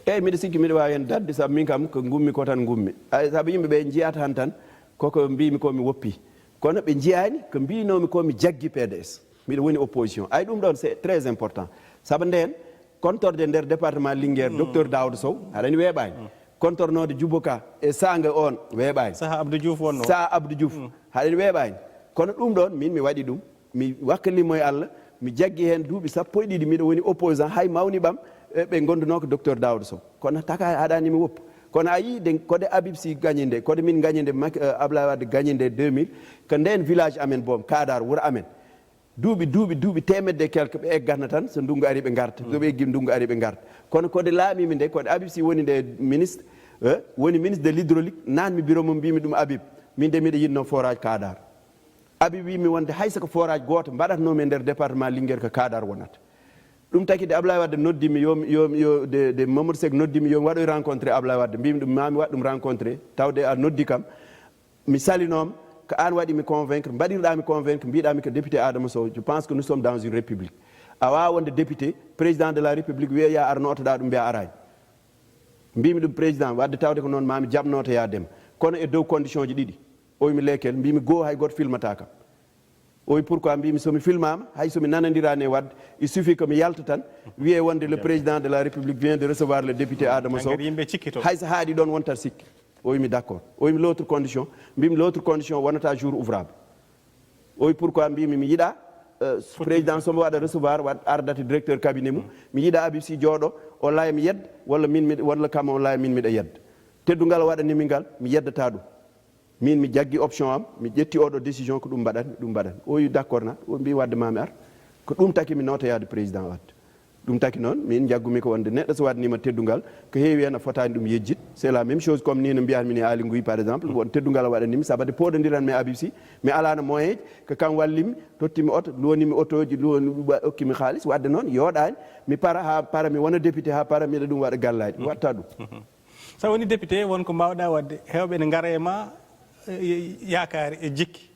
Eeyi, miɗo sikki miɗo waawi heen daɗde, sabu min kam ko ngummi ko tan ngummi. Ay, sabu yimɓe ɓe njiyata han tan koko mbiymi ko mi woppi. Kono ɓe njiyaani ko mbinoomi ko mi jaggi P D S. Miɗo woni opposition. Ay, ɗum ɗoon c'est très important. Sabu ndeen, kontorde nder département Linguère, docteur Daouda Sow, haɗani weeɓaani. Kontornoode Djibo Ka e saanga oon weeɓaani. Saha Abdou Diouf wonno. Saha Abdou Diouf, haɗani weeɓaani. Kono ɗum ɗoon, min mi waɗi ɗum. Mi wakkalimo e Allah, mi jaggi heen duuɓi sappo e ɗiɗi, miɗo woni opposant, hay mawni ɓam, e ɓe ngondunoo ko docteur Daouda Sow. Kono taka haɗani mi woppu. Kono a yii, de, kode Habib Sy gañi nde, kode min gañi nde, Macky, eh, Ablaye Wade gañi nde deux mille, ko ndeen village amen boom, Kadar, wuro amen. Duuɓi, duuɓi, duuɓi teemedde e quelque ɓe eggatna tan, so ndunngu ari ɓe ngarta, so ɓe eggi ndunngu ari ɓe ngarta. Kono kode laamiimi nde, kode Habib Sy woni nde ministre, eh, woni ministre de l'hydraulique, naatmi bureau mum, mbimi ɗum Habib, min de miɗo yiɗno forage Kadar. Habib wimi wonde hay so ko forage gooto mbaɗatnoomi e nder département Linguère ko Kadar wonata. Ɗum taki de Ablaye Wade noddi mi yo, yo, yo de, de Mamadou Seck noddi mi yo mi waɗoy rencontré Ablaye Wade. Mbimi ɗum ma mi waɗ ɗum rencontré, tawde a noddi kam. Mi salinooma, ko aan waɗi mi convaincre, mbaɗirɗaa mi convaincre, mbiɗaa mi ko député Adama Sow. Je pense que nous sommes dans une république. A waawaa wonde député, président de la république wiya ya ar nootoɗaa ɗum, mbiya araani. Mbimi ɗum président, wadde tawde ko noon ma mi jaɓ nootoyaade ma. Kono e dow condition ji ɗiɗi. O wi mi lesquelles? Mbimi goo hay gooto filmata kam. O wi pourquoi? Mbimi so mi filmama, hay so mi nanandiraani e wadde, il suffit que mi yalta tan, wiye wonde le président de la république vient de recevoir le député Adama Sow. Hay so haaɗi ɗoon wontat sikki. O wi mi d'accord. O wi mi l'autre condition, mbimi l'autre condition wonata jour ouvrable. O wi pourquoi? Mbimi mi yiɗa, euh, président so mo waɗa recevoir, waɗ ardata directeur cabinet mum. Mi yiɗa Habib Sy jooɗo, o laya mi yedda, walla min mi, walla kam o laya min miɗa yedda. Teddungal o waɗanimi ngal, mi yeddata ɗum. Min mi jaggi option am, mi ƴetti oɗo décision ko ɗum mbaɗanmi, ɗum mbaɗanmi. O wi d'accord na, o mbi wadde ma mi ar. Ko ɗum taki mi nootoyaade président Wade. Ɗum taki noon, min njaggumi ko wonde neɗɗo so waɗaniima teddungal, ko heewi heen a fotaani ɗum yejjit. C'est la même chose comme ni no mbiyatmi ni Aly Ngouille, par exemple, won teddungal a waɗaniimi, sabade pooɗondiranmi e Habib Sy, mi alaano moyen, ko kam wallimi, tottimi oto, luwanimi otooji, luwani, wa-, okkimi haalis, waɗde noon yooɗaani, mi para haa para mi wona député, haa para mbiɗa ɗum waɗa gallaaji, waɗta ɗum. So a woni député, won ko mbaawɗaa waɗde. Heewɓe ene ngara e ma, e, e, yaakaare e jikki.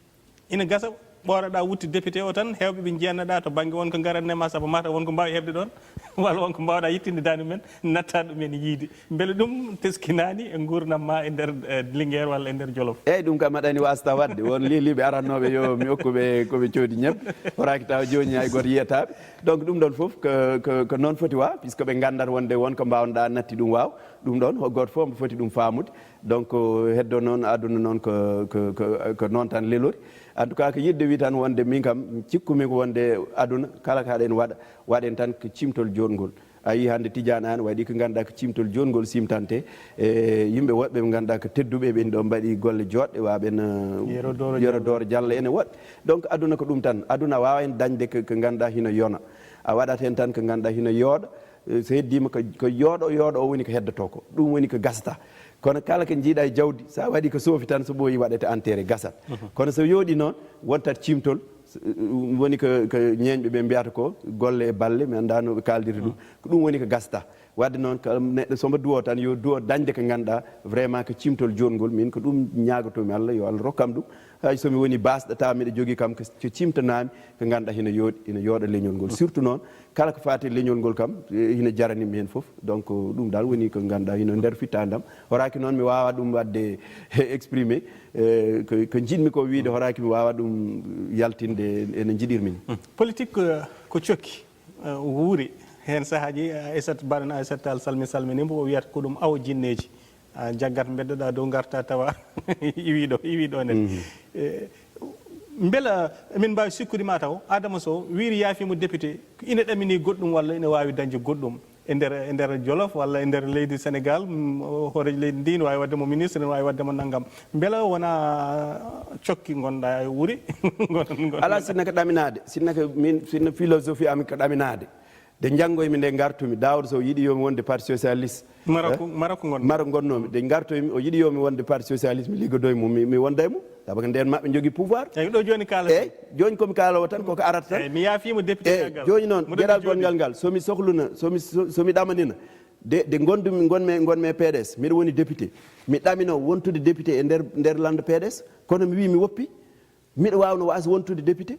Ina gasa, ɓooraɗaa wutte député o tan, heewɓe ɓe njiyannoɗaa to bannge won ko ngaranno e ma, sabu mataw won ko mbaawi heɓde ɗoon, walla won ko mbaawɗaa yittinde daande mum en, natta ɗum en yiide. Mbele ɗum teskinaani e nguurndam ma e nder, e, Linguère walla e nder Jolof? Eeyi, ɗum kam aɗa anndi waasata waɗde. Won liiliiɓe arannooɓe yo mi okku ɓe ko ɓe coodi ñebbe, horaaki tawa jooni hay gooto yiyataa ɓe. Donc ɗum ɗoon fof ko, ko, ko noon foti wa, puisque ɓe nganndat wonde won ko mbaawnoɗaa natti ɗum waaw. Ɗum ɗoon, ho-, gooto fof omo foti ɗum faamude. Donc, heddo noon, aduna noon ko, ko, ko, ko noon tan lelori. En tout cas, ko yiɗde wi tan wonde min kam, cikkumi ko wonde aduna, kala ko haɗen waɗa, waɗen tan ko cimtol joɗngol. A yii hannde Tidiane Anne waɗi ko ngannduɗaa ko cimtol joɗngol simtante. E yimɓe woɗɓe ɓe ngannduɗaa ko tedduɓe, ɓen ɗo mbaɗi golle joɗɗe, wa ɓen, eh, Yero Dooro Yero Diallo. Dooro Diallo ene woɗɓe. Donc, aduna ko ɗum tan. Aduna a waawa heen dañde ko, ko ngannduɗaa hino yona. A waɗat heen tan ko ngannduɗaa hino yooɗa. Eh, so heddiima ko, ko yooɗo, yooɗo o woni ko heddotoo ko. Ɗum woni ko gasata. Kono kala ko njiiɗa e jawdi, so a waɗi ko soofi tan, so ɓooyi waɗete enterré, gasat. Kono so yooɗi noon, wontat cimtol, s-, woni ko, ko ñeeñɓe ɓe mbiyata ko golle e balle, mi anndaa no ɓe kaaldirta ɗum. Ko ɗum woni ko gasata. Waɗde noon, kala neɗɗo so mbo duwo tan, yo duwo dañde ko ngannduɗaa vraiment ko cimtol joɗngol. Min ko ɗum ñaagotoomi Allah, yo Allah rokkam ɗum. Hay so mi woni baasɗo tawa miɗo jogii kam ko, ko cimtanaami, ko ngannduɗaa hino yooɗi, hino yooɗa leñol ngol. Surtout noon, kala ko faati e leñol ngol kam, eh, hino jarani mi heen fof. Donc, ɗum dal woni ko ngannduɗaa hino nder fittaandam. Horaaki noon mi waawa ɗum waɗde exprimé, eh, ko, ko njiɗmi ko wiide, horaaki mi waawa ɗum yaltinde e no njiɗirmi ni. Politique, eh, ko cokki, eh, wuuri. Heen sahaaji, eh, Aissata, mbaɗen Aissata Tall salmi-, salminiima, o wiyata ko ɗum awo jinneeji. A jaggat mbeddoɗaa dow ngarta tawa iwi ɗo, iwi ɗo nden. Eh, mbela emin mbaawi sikkude ma taw Adama Sow wiiri yaafiima député, ina ɗamini goɗɗum walla ina waawi dañde goɗɗum e nder, e nder Jolof walla e nder leydi Sénégal, mm, o hooreejo leydi ndi ne waawi waɗde mo ministre, ne waawi waɗde mo nanngam. Mbela wonaa cokki ngonɗaa e wuuri? Ngon-, ngon-, Alaa, sinno ko ɗaminaade, sinno ko min, sinno philosophie am ko ɗaminaade. Nde njanngoymi, nde ngartumi, Daawuda Sow yiɗi yo mi wonde Parti Socialiste. Maroc, eh? Maroc ngon-, Maroc ngonnoomi. Nde ngartoymi, o yiɗi yo mi wonde Parti Socialiste, mi liggodoo e mum, mi, mi wonda e mum. Sabu ko ndeen maɓɓe njogii pouvoir. Eyi, ɗo jooni kaala. Eyi, jooni ko mi kaaloowo tan, koko arata tan. Eyi, mi yaafiima député. Eyi, jooni noon, geɗal gonngal ngal, so mi sohluna, so mi, so, so mi ɗamanina, de, de ngonndumi, ngonmi, ngonmi e P D S, miɗo woni député. Mi ɗaminoo wontude député e nder, nder lannda P D S, kono mi wii mi woppi. Miɗo waawnoo waas wontude député.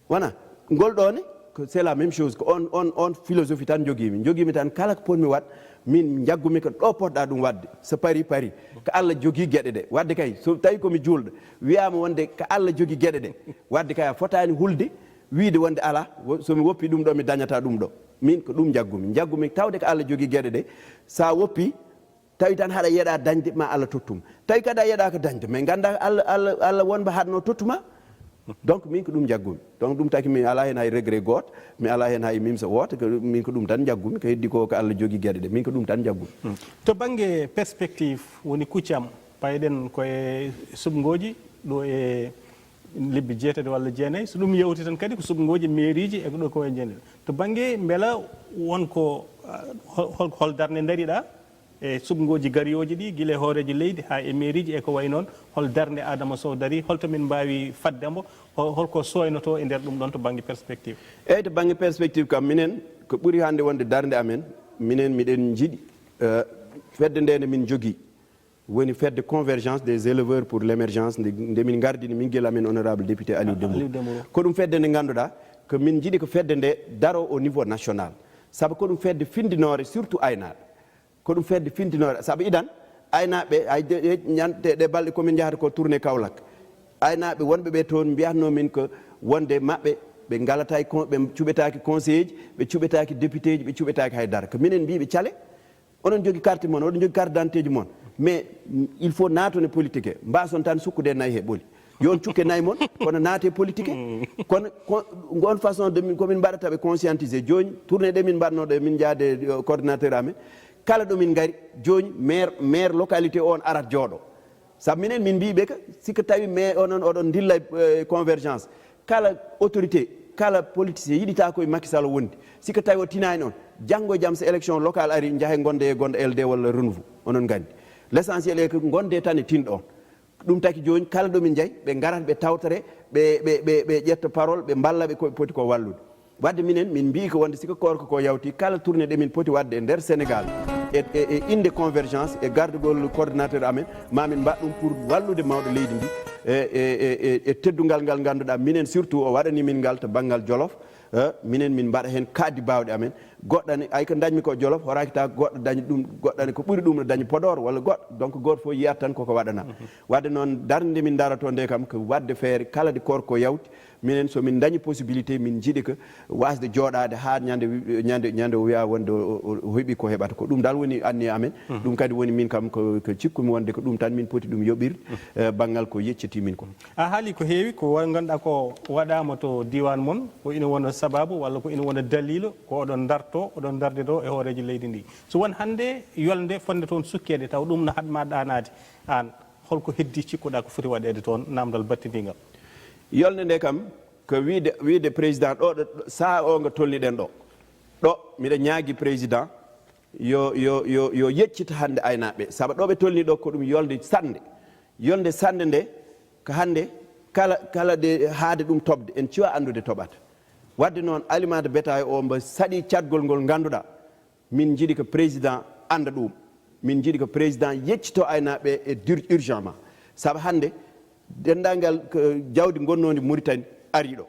Wona, ngol ɗoo ne, ko, c'est la même chose, ko on, on, on philosophie tan njogiimi. Njogiimi tan kala ko potmi waɗ, min njaggumi ko ɗo potɗaa ɗum waɗde. So parii, parii. Ko Allah jogii geɗe ɗe. Waɗde kay, so tawii ko mi juulɗo, wiyaama wonde ko Allah jogii geɗe ɗe. Waɗde kay a fotaani hulde, wiide wonde alaa, wo-, so mi woppii ɗum ɗo, mi dañataa ɗum ɗo. Min ko ɗum njaggumi. Njaggumi tawde ko Allah jogii geɗe ɗe. So a woppii, tawi tan haɗa yeɗa dañde ma Allah tottum. Tawi kadi a yeɗaka dañde, mais ganda Allah, Allah, Allah wonba haɗno tottuma. Donc min ko ɗum jaggumi. Donc ɗum taki mi ala hen hay regret gooto, mi ala hen hay mimsa wooto, ko min ko ɗum tan jaggumi, ko heddi ko ko Allah jogi geɗe ɗe, min ko ɗum tan jaggumi. To bangge perspective woni kuccam, payɗen koye suɓngooji ɗo e lebbi jeetati walla jeenayi, so ɗum yawti tan kadi ko suɓngooji mairieji e ko ɗo ko wayi jeenayi. To bangge mbela won ko, ah, hol, hol, hol darnde ndariɗa e suɓngooji gariyooji ɗi, gila e hooreejo leydi haa e mairieji e ko wayi noon, hol darnde Adama Sow dari, holto min mbaawi fadde mo, hol, holko sooynotoo e nder ɗum ɗoon to bannge perspective? Eeyi, to bannge perspective kam, minen ko ɓuri hannde wonde darnde amen, minen miɗen njiɗi, eh, fedde nde nde min njogii, woni fedde convergence des éleveurs pour l'émergence, nde, nde min ngardini min gila amen honorable député Aliou Dembourou. Aliou Dembourou. Ko ɗum fedde nde ngannduɗaa ko min njiɗi ko fedde nde daro au niveau national, sabu ko ɗum fedde findinoore surtout aynaaɓe. Ko ɗum fedde findinoore, sabu idan aynaaɓe, ay de, de, ñan-, de, ɗe balɗe komin njahata ko tournée Kaolack. Aynaaɓe wonɓe ɓe toon mbiyatno min ko wonde maɓɓe ɓe ngalata e con-, ɓe cuɓetaaki conseiller ji, ɓe cuɓetaaki député ji, ɓe cuɓetaaki hay dara. Ko minen mbiiɓe cale, oɗon jogi carte mon, oɗon jogi carte d'identité ji mon. Mais, mm, il faut naatone politique he, mbason tan sukkude nayi he ɓoli. Yo on cukke nayi mon, kono naate politique. Kono ko, ngon façon de min, ko min mbaɗata ɓe conscientiser. Jooni, tournée ɗe min mbaɗno ɗe, min njaade, eh, coordinateur amen. Kala ɗo min ngari, jooni, maire, maire localité on arat jooɗo. Sabu minen min mbiiɓe ka, si ko tawi mais onon oɗon ndilla, eh, convergence. Kala autorité, Kala politicien yiɗitaa ko e Macky Sall wonde. Si ko tawi o tinaani on, janngo e jam so élection locale ari, njahe ngonde e gonɗo L D walla Renouveau, onon nganndi. L'essentiel est que ngonde tan e tinɗo on. Ɗum taki jooni kala ɗo min njahi, ɓe ngarat, ɓe tawtore, ɓe, ɓe, ɓe, ɓe ƴetta parole, ɓe mballa ɓe ko ɓe poti ko wallude. Wadde minen, min mbii ko wonde si ko koorko ko yawti, kala tournée ɗe min poti wadde e nder Sénégal, e, e, e innde convergence, e gardugol coordinateur amen, ma min mbaɗ ɗum pour wallude mawɗo leydi ndi, e, e, e, e, e teddungal ngal ngannduɗaa minen surtout o waɗani min ngal to banngal Jolof, e, minen min mbaɗa heen kaddi baawɗe amen. Goɗɗo ne, ay ko dañmi ko Jolof, horaaki ta goɗɗo dañi ɗum, goɗɗo ne ko ɓuri ɗum no dañi Podor walla goɗɗo. Donc gooto fof yiyat tan koko waɗana. Wadde noon, darnde nde min ndaroto nde kam ko wadde feere kala nde koorko yawti, minen so min dañi possibilité, min njiɗi ko wasde jooɗaade haa ñande, ñande, ñande o wiya wonde o, o, o heɓi ko heɓata ko. Ɗum dal woni anniya amen. Ɗum kadi woni min kam ko, ko cikkumi wonde ko ɗum tan min poti ɗum yoɓirde, eh, banngal ko yecciti min ko. A haali ko heewi ko wa-, ngannduɗaa ko waɗaama to diiwaan mon, ko ina wona sabaabu walla ko ina wona daliilu ko oɗon ndarto, oɗon ndardidoo e hooreejo leydi ndi. So won hannde yolnde fotnde toon sukkeede, taw ɗum no haɗ ma ɗaanaade aan, holko heddii cikkuɗaa ko foti waɗeede toon, naamndal battindiingal? Yolnde nde kam, ko wiide, wiide président ɗo, ɗo, ɗo, sahaa o ngo tolniɗen ɗo. Ɗo, miɗa ñaagi président yo, yo, yo, yo yeccita hannde aynaaɓe, sabu ɗo ɓe tolni ɗo ko ɗum yolnde sannde. Yolnde sannde nde, ko hannde kala, kala de haade ɗum toɓde, en cuwa anndude toɓat. Wadde noon, aliment de bétail o mbo saɗi caɗgol ngol ngannduɗaa, min njiɗi ko président annda ɗum. Min njiɗi ko président yeccito aynaaɓe e dur-, urgentement. Sabu hannde, denndaangal ko jawdi ngonnoondi Mauritanie ari ɗo.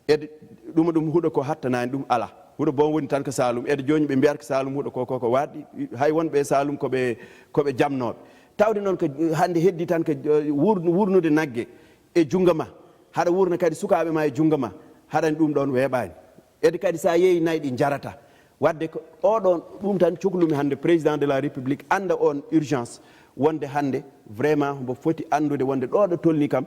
Ede ɗum, ɗum huɗo ko hattanaani ɗum alaa. Huɗo bon woni tan ko Saalum. Ede jooni ɓe mbiyata ko Saalum huɗo ko, ko, ko waaɗi. Hay wonɓe e Saalum ko ɓe, ko ɓe jamnooɓe. Tawde noon ko hannde heddi tan ko, eh, wuur-, wuurnude nagge e junngo ma. Haɗa wuurna kadi sukaaɓe ma e junngo ma. Haɗani ɗum ɗoon weeɓaani. Ede kadi so a yeeyi nayi ɗi njarata. Wadde ko oɗon, ɗum tan coklumi hannde président de la République annda on urgence wonde hannde vraiment mbo foti anndude wonde ɗo ɗo tolni kam,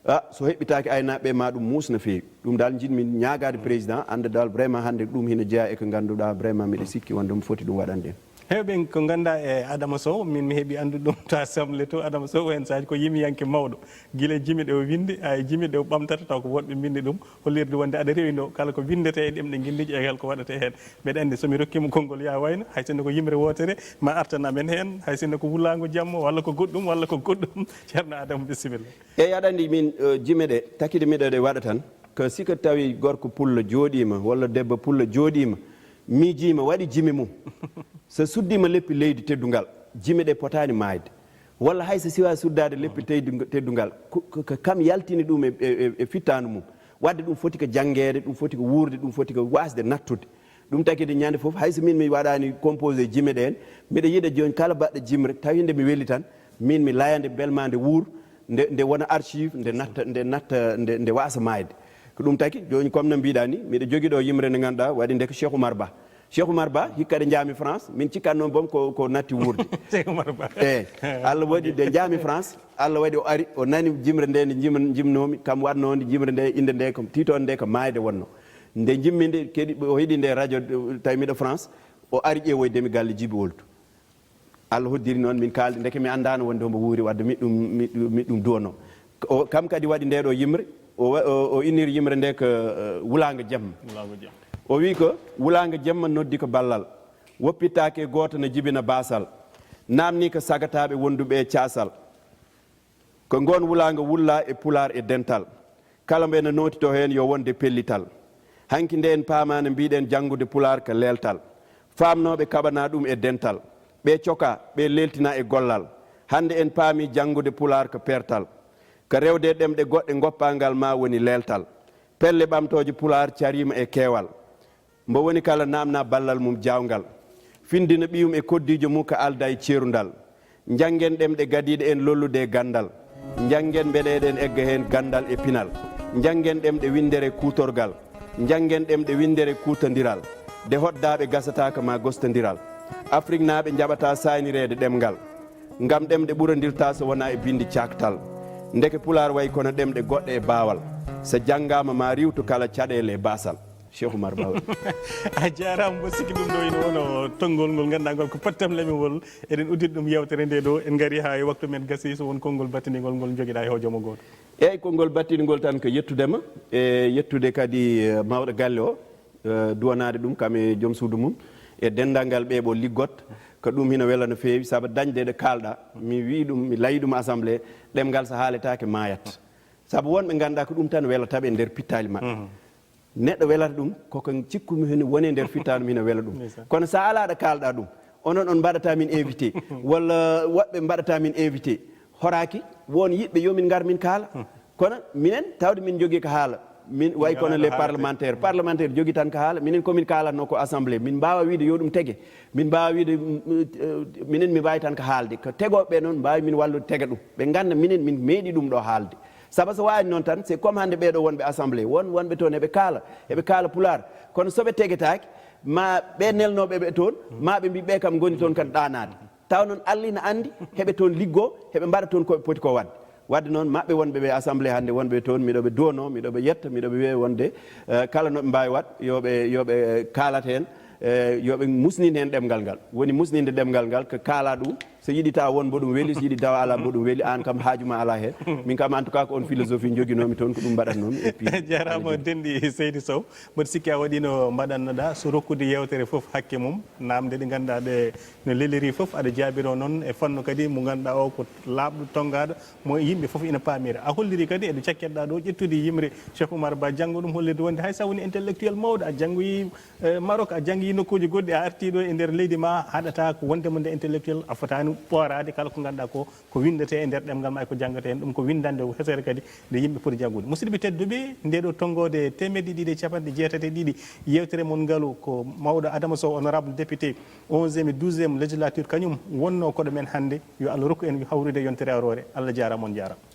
ah, so heɓɓitaaki aynaaɓe ma ɗum muus no feewi. Ɗum dal njiɗmi ñaagaade président annda dal vraiment hannde ɗum hina jeyaa e ko ngannduɗaa vraiment miɗa sikki wonde mo foti ɗum waɗande en. Heewɓe ko nganndaa e Adama Sow, min mi heɓi anndude ɗum to Assemblée to. Adama Sow, o heen saaji ko yimiyanke mawɗo. Gila jimi ɗe o winndi, haa e jimi ɗe o ɓamtata, taw ko woɗɓe mbinndi ɗum, hollirde wonde aɗa rewindoo kala ko winndetee e ɗemɗe ngenndiije e kala ko waɗetee heen. Mbeɗa anndi so mi rokkiima konngol, yaa wayno, hay sinno ko yimre wootere, ma artan amen heen, hay sinno ko wulaango jamma, walla ko goɗɗum, walla ko goɗɗum. Ceerno Adama, bisimilla. Eey, aɗa anndi min, eh, jime ɗe, takide miɗo ɗe waɗa tan, ko si ko tawi gorko pullo jooɗiima, walla debbo pullo jooɗiima, miijiima, waɗi jime mum. So suddiima leppi leydi teddungal, jime ɗe potaani maayde. Walla hay so siwaa suddaade leppi teddu-, teddungal, ko, ko, ko kam yaltini ɗum e, e, e, e fittaandu mum. Wadde ɗum foti ko janngeede, ɗum foti ko wuurde, ɗum foti ko waasde nattude. Ɗum tagi de ñande fof, hay so min mi waɗaani composé jime ɗeen, miɗa yiɗa jooni kala baɗɗo jimre, tawi nde mi weli tan, min mi laya nde mbelma nde wuur, nde, nde wona archive, nde natta, nde natta, nde, nde waasa maayde. Ko ɗum tagi, jooni comme no mbiɗa ni, miɗa jogii ɗo yimre nde ngannduɗaa waɗi nde ko Cheikh Oumar Ba. Cheikh Oumar Ba, hikka ɗe njaami France, min cikkanno boom ko, ko natti wuurde. Cheikh Oumar Ba. Eey, Allah waɗi nde njaami France, Allah waɗi o ari, o nani jimre nde nde jim-, jimnoomi, kam waɗnoo nde jimre nde, innde nde ko, tiitoonde nde ko maayde wonno. Nde jimmi nde, keɗi, o heɗi nde radio, tawi miɗo France, o ari ƴeewoyde mi galle Jibi Oldu. Allah hoddiri noon min kaaldi, ndeke mi anndaano wonde hombo wuuri, wadde mi ɗum, mi, mi ɗum duwano. O, kam kadi waɗi nde ɗo yimre, o wa-, o, o inniri yimre nde ko, eh, wulaango jemma. Wulaango jemma. O wi ko wulaango jemma noddi ko ballal. Woppittaake gooto no jibina baasal. Naamni ko sagataaɓe wonduɓe e caasal. Ko ngoon wulaango wulla e pulaar e dental. Kala mbo ena nootito heen yo wonde pellital. Hanki nde en paama no mbiɗen janngude pulaar ko leeltal. Faamnooɓe kaɓana ɗum e dental. Ɓe coka, ɓe leeltina e gollal. Hannde en paami janngude pulaar ko peertal. Ko rewde ɗemɗe goɗɗe ngoppangal ma woni leeltal. Pelle ɓamtooje pulaar cariima e keewal. Mbo woni kala naamna ballal mum jaawngal. Findina ɓiyum e koddiijo mum ko alda e ceerundal. Njanngen ɗemɗe gadiiɗe en lollude e ganndal. Njanngen mbeɗe eɗen egga heen ganndal e pinal. Njanngen ɗemɗe winndere kuutorgal. Njanngen ɗemɗe winndere kuutondiral. De hoɗdaaɓe gasataaka ma gostondiral. Afriknaaɓe njaɓata saaynireede ɗemngal. Ngam ɗemɗe ɓurondirta so wonaa e binndi caaktal. Ndeke pulaar wayi kono ɗemɗe goɗɗe e baawal. So janngaama ma riiwtu kala caɗeele e baasal. Cheikh Oumar Ba. A jaaraama, mboɗo sikki ɗum ɗo ina wonoo tonngol ngol ngannduɗaa ngol ko pottam lamewol. Eɗen udditi ɗum yeewtere nde ɗo, en ngarii haa e waktu men gasi, so won konngol battindiingol ngol njogiɗaa e hoojomo gooto. Eeyi, konngol battindiingol tan ko yettude ma, e yettude kadi eh, mawɗo galle o, eh, duwanaade ɗum kam e joom suudu mum, e denndangal ɓe ɓo liggot, ko ɗum hino wela no feewi, sabu dañde ɗo kaalɗaa, mi wii ɗum, mi layi ɗum assemblée, ɗemngal so haaletaake maayat. Sabu wonɓe ngannduɗaa ko ɗum tan welata ɓe nder pittaali maɓɓe. Neɗɗo welata ɗum koko cikkumi hino woni nder fittaandu mi hino wela ɗum. Kono so alaa ɗo kaalɗaa ɗum, onon on mbaɗata min invité, walla woɓɓe mbaɗata min invité, horaaki won yiɗɓe yo min ngar min kaala. Kono minen tawde min njogii ko haala, min way kono les parlementaires parlementaire jogii tan ko haala, minen komin kaalatnoo ko assemblée, min mbaawa wiide yo ɗum tege, min mbaawa wiide minen mi mbaawi tan ko haalde, ko tegooɓe ɓe noon mbaawi min wallude tega ɗum, ɓe ngannda minen min meeɗi ɗum ɗo haalde. Sabu so waawani noon tan, c'est comme hannde ɓeeɗo wonɓe assemblée, won wonɓe toon eɓe kaala, eɓe kaala pulaar, kono so ɓe tegetaaki, ma ɓe nelnooɓe ɓe toon, ma ɓe mbi ɓe kam ngoni toon kadi ɗaanaade. Taw noon Allah ina anndi, heɓe toon liggoo, heɓe mbaɗa toon ko ɓe poti ko waɗde. Waɗde noon, maɓɓe wonɓe ɓe assemblée hannde, wonɓe toon, miɗo ɓe duwanoo, miɗo ɓe yetta, miɗo ɓe wiya wonde eh, kala no ɓe mbaawi waɗ, yo ɓe yo ɓe kaalat heen, eh, yo ɓe musnin heen ɗemngal ngal. Woni musninde ɗemngal ngal ko kaalaa ɗum, so yiɗi tawa won mbo ɗum weli, so yiɗi tawa alaa mbo ɗum weli, aan kam haaju ma alaa heen. Min kam en tout cas ko on philosophie njoginoomi toon, ko ɗum mbaɗatnoomi. Et puis Jaaraama denɗi Seydi Sow. Mboɗo sikki a waɗiino mbaɗannoɗaa so rokkude yeewtere fof hakke mum, naamnde ɗe ngannduɗaa ɗe no leliri fof aɗa jaabiroo noon e fannu kadi mo ngannduɗaa o ko laaɓɗo tonngaaɗo mo yimɓe fof ina paamira. A holliri kadi eɗo cakketɗaa ɗo ƴettude yimre Cheikh Oumar Ba, janngo ɗum hollirde wonde hay so a woni intellectuel mawɗo, a janngoyi eh, Maroc, a janngi nokkuuji goɗɗi, a artii ɗo e nder leydi ma, haɗata ko wonde mo nde intellectuel, a fotaani ɓooraade kala ko ngannduɗaa ko ko winndetee e nder ɗemngal ma e ko janngata heen, ɗum ko winndannde hesere kadi nde yimɓe poti janngude. Musidɓe tedduɓe, nde ɗo tonngoode teemedde ɗiɗi e capanɗe jeetati e ɗiɗi, yeewtere mon ngalu ko mawɗo Adama Sow, honorable député onzième e douzième législature, kañum wonnoo koɗo men hannde. Yo Allah rokku en hawrude e yontere aroore. Allah jaaraama, on njaaraama.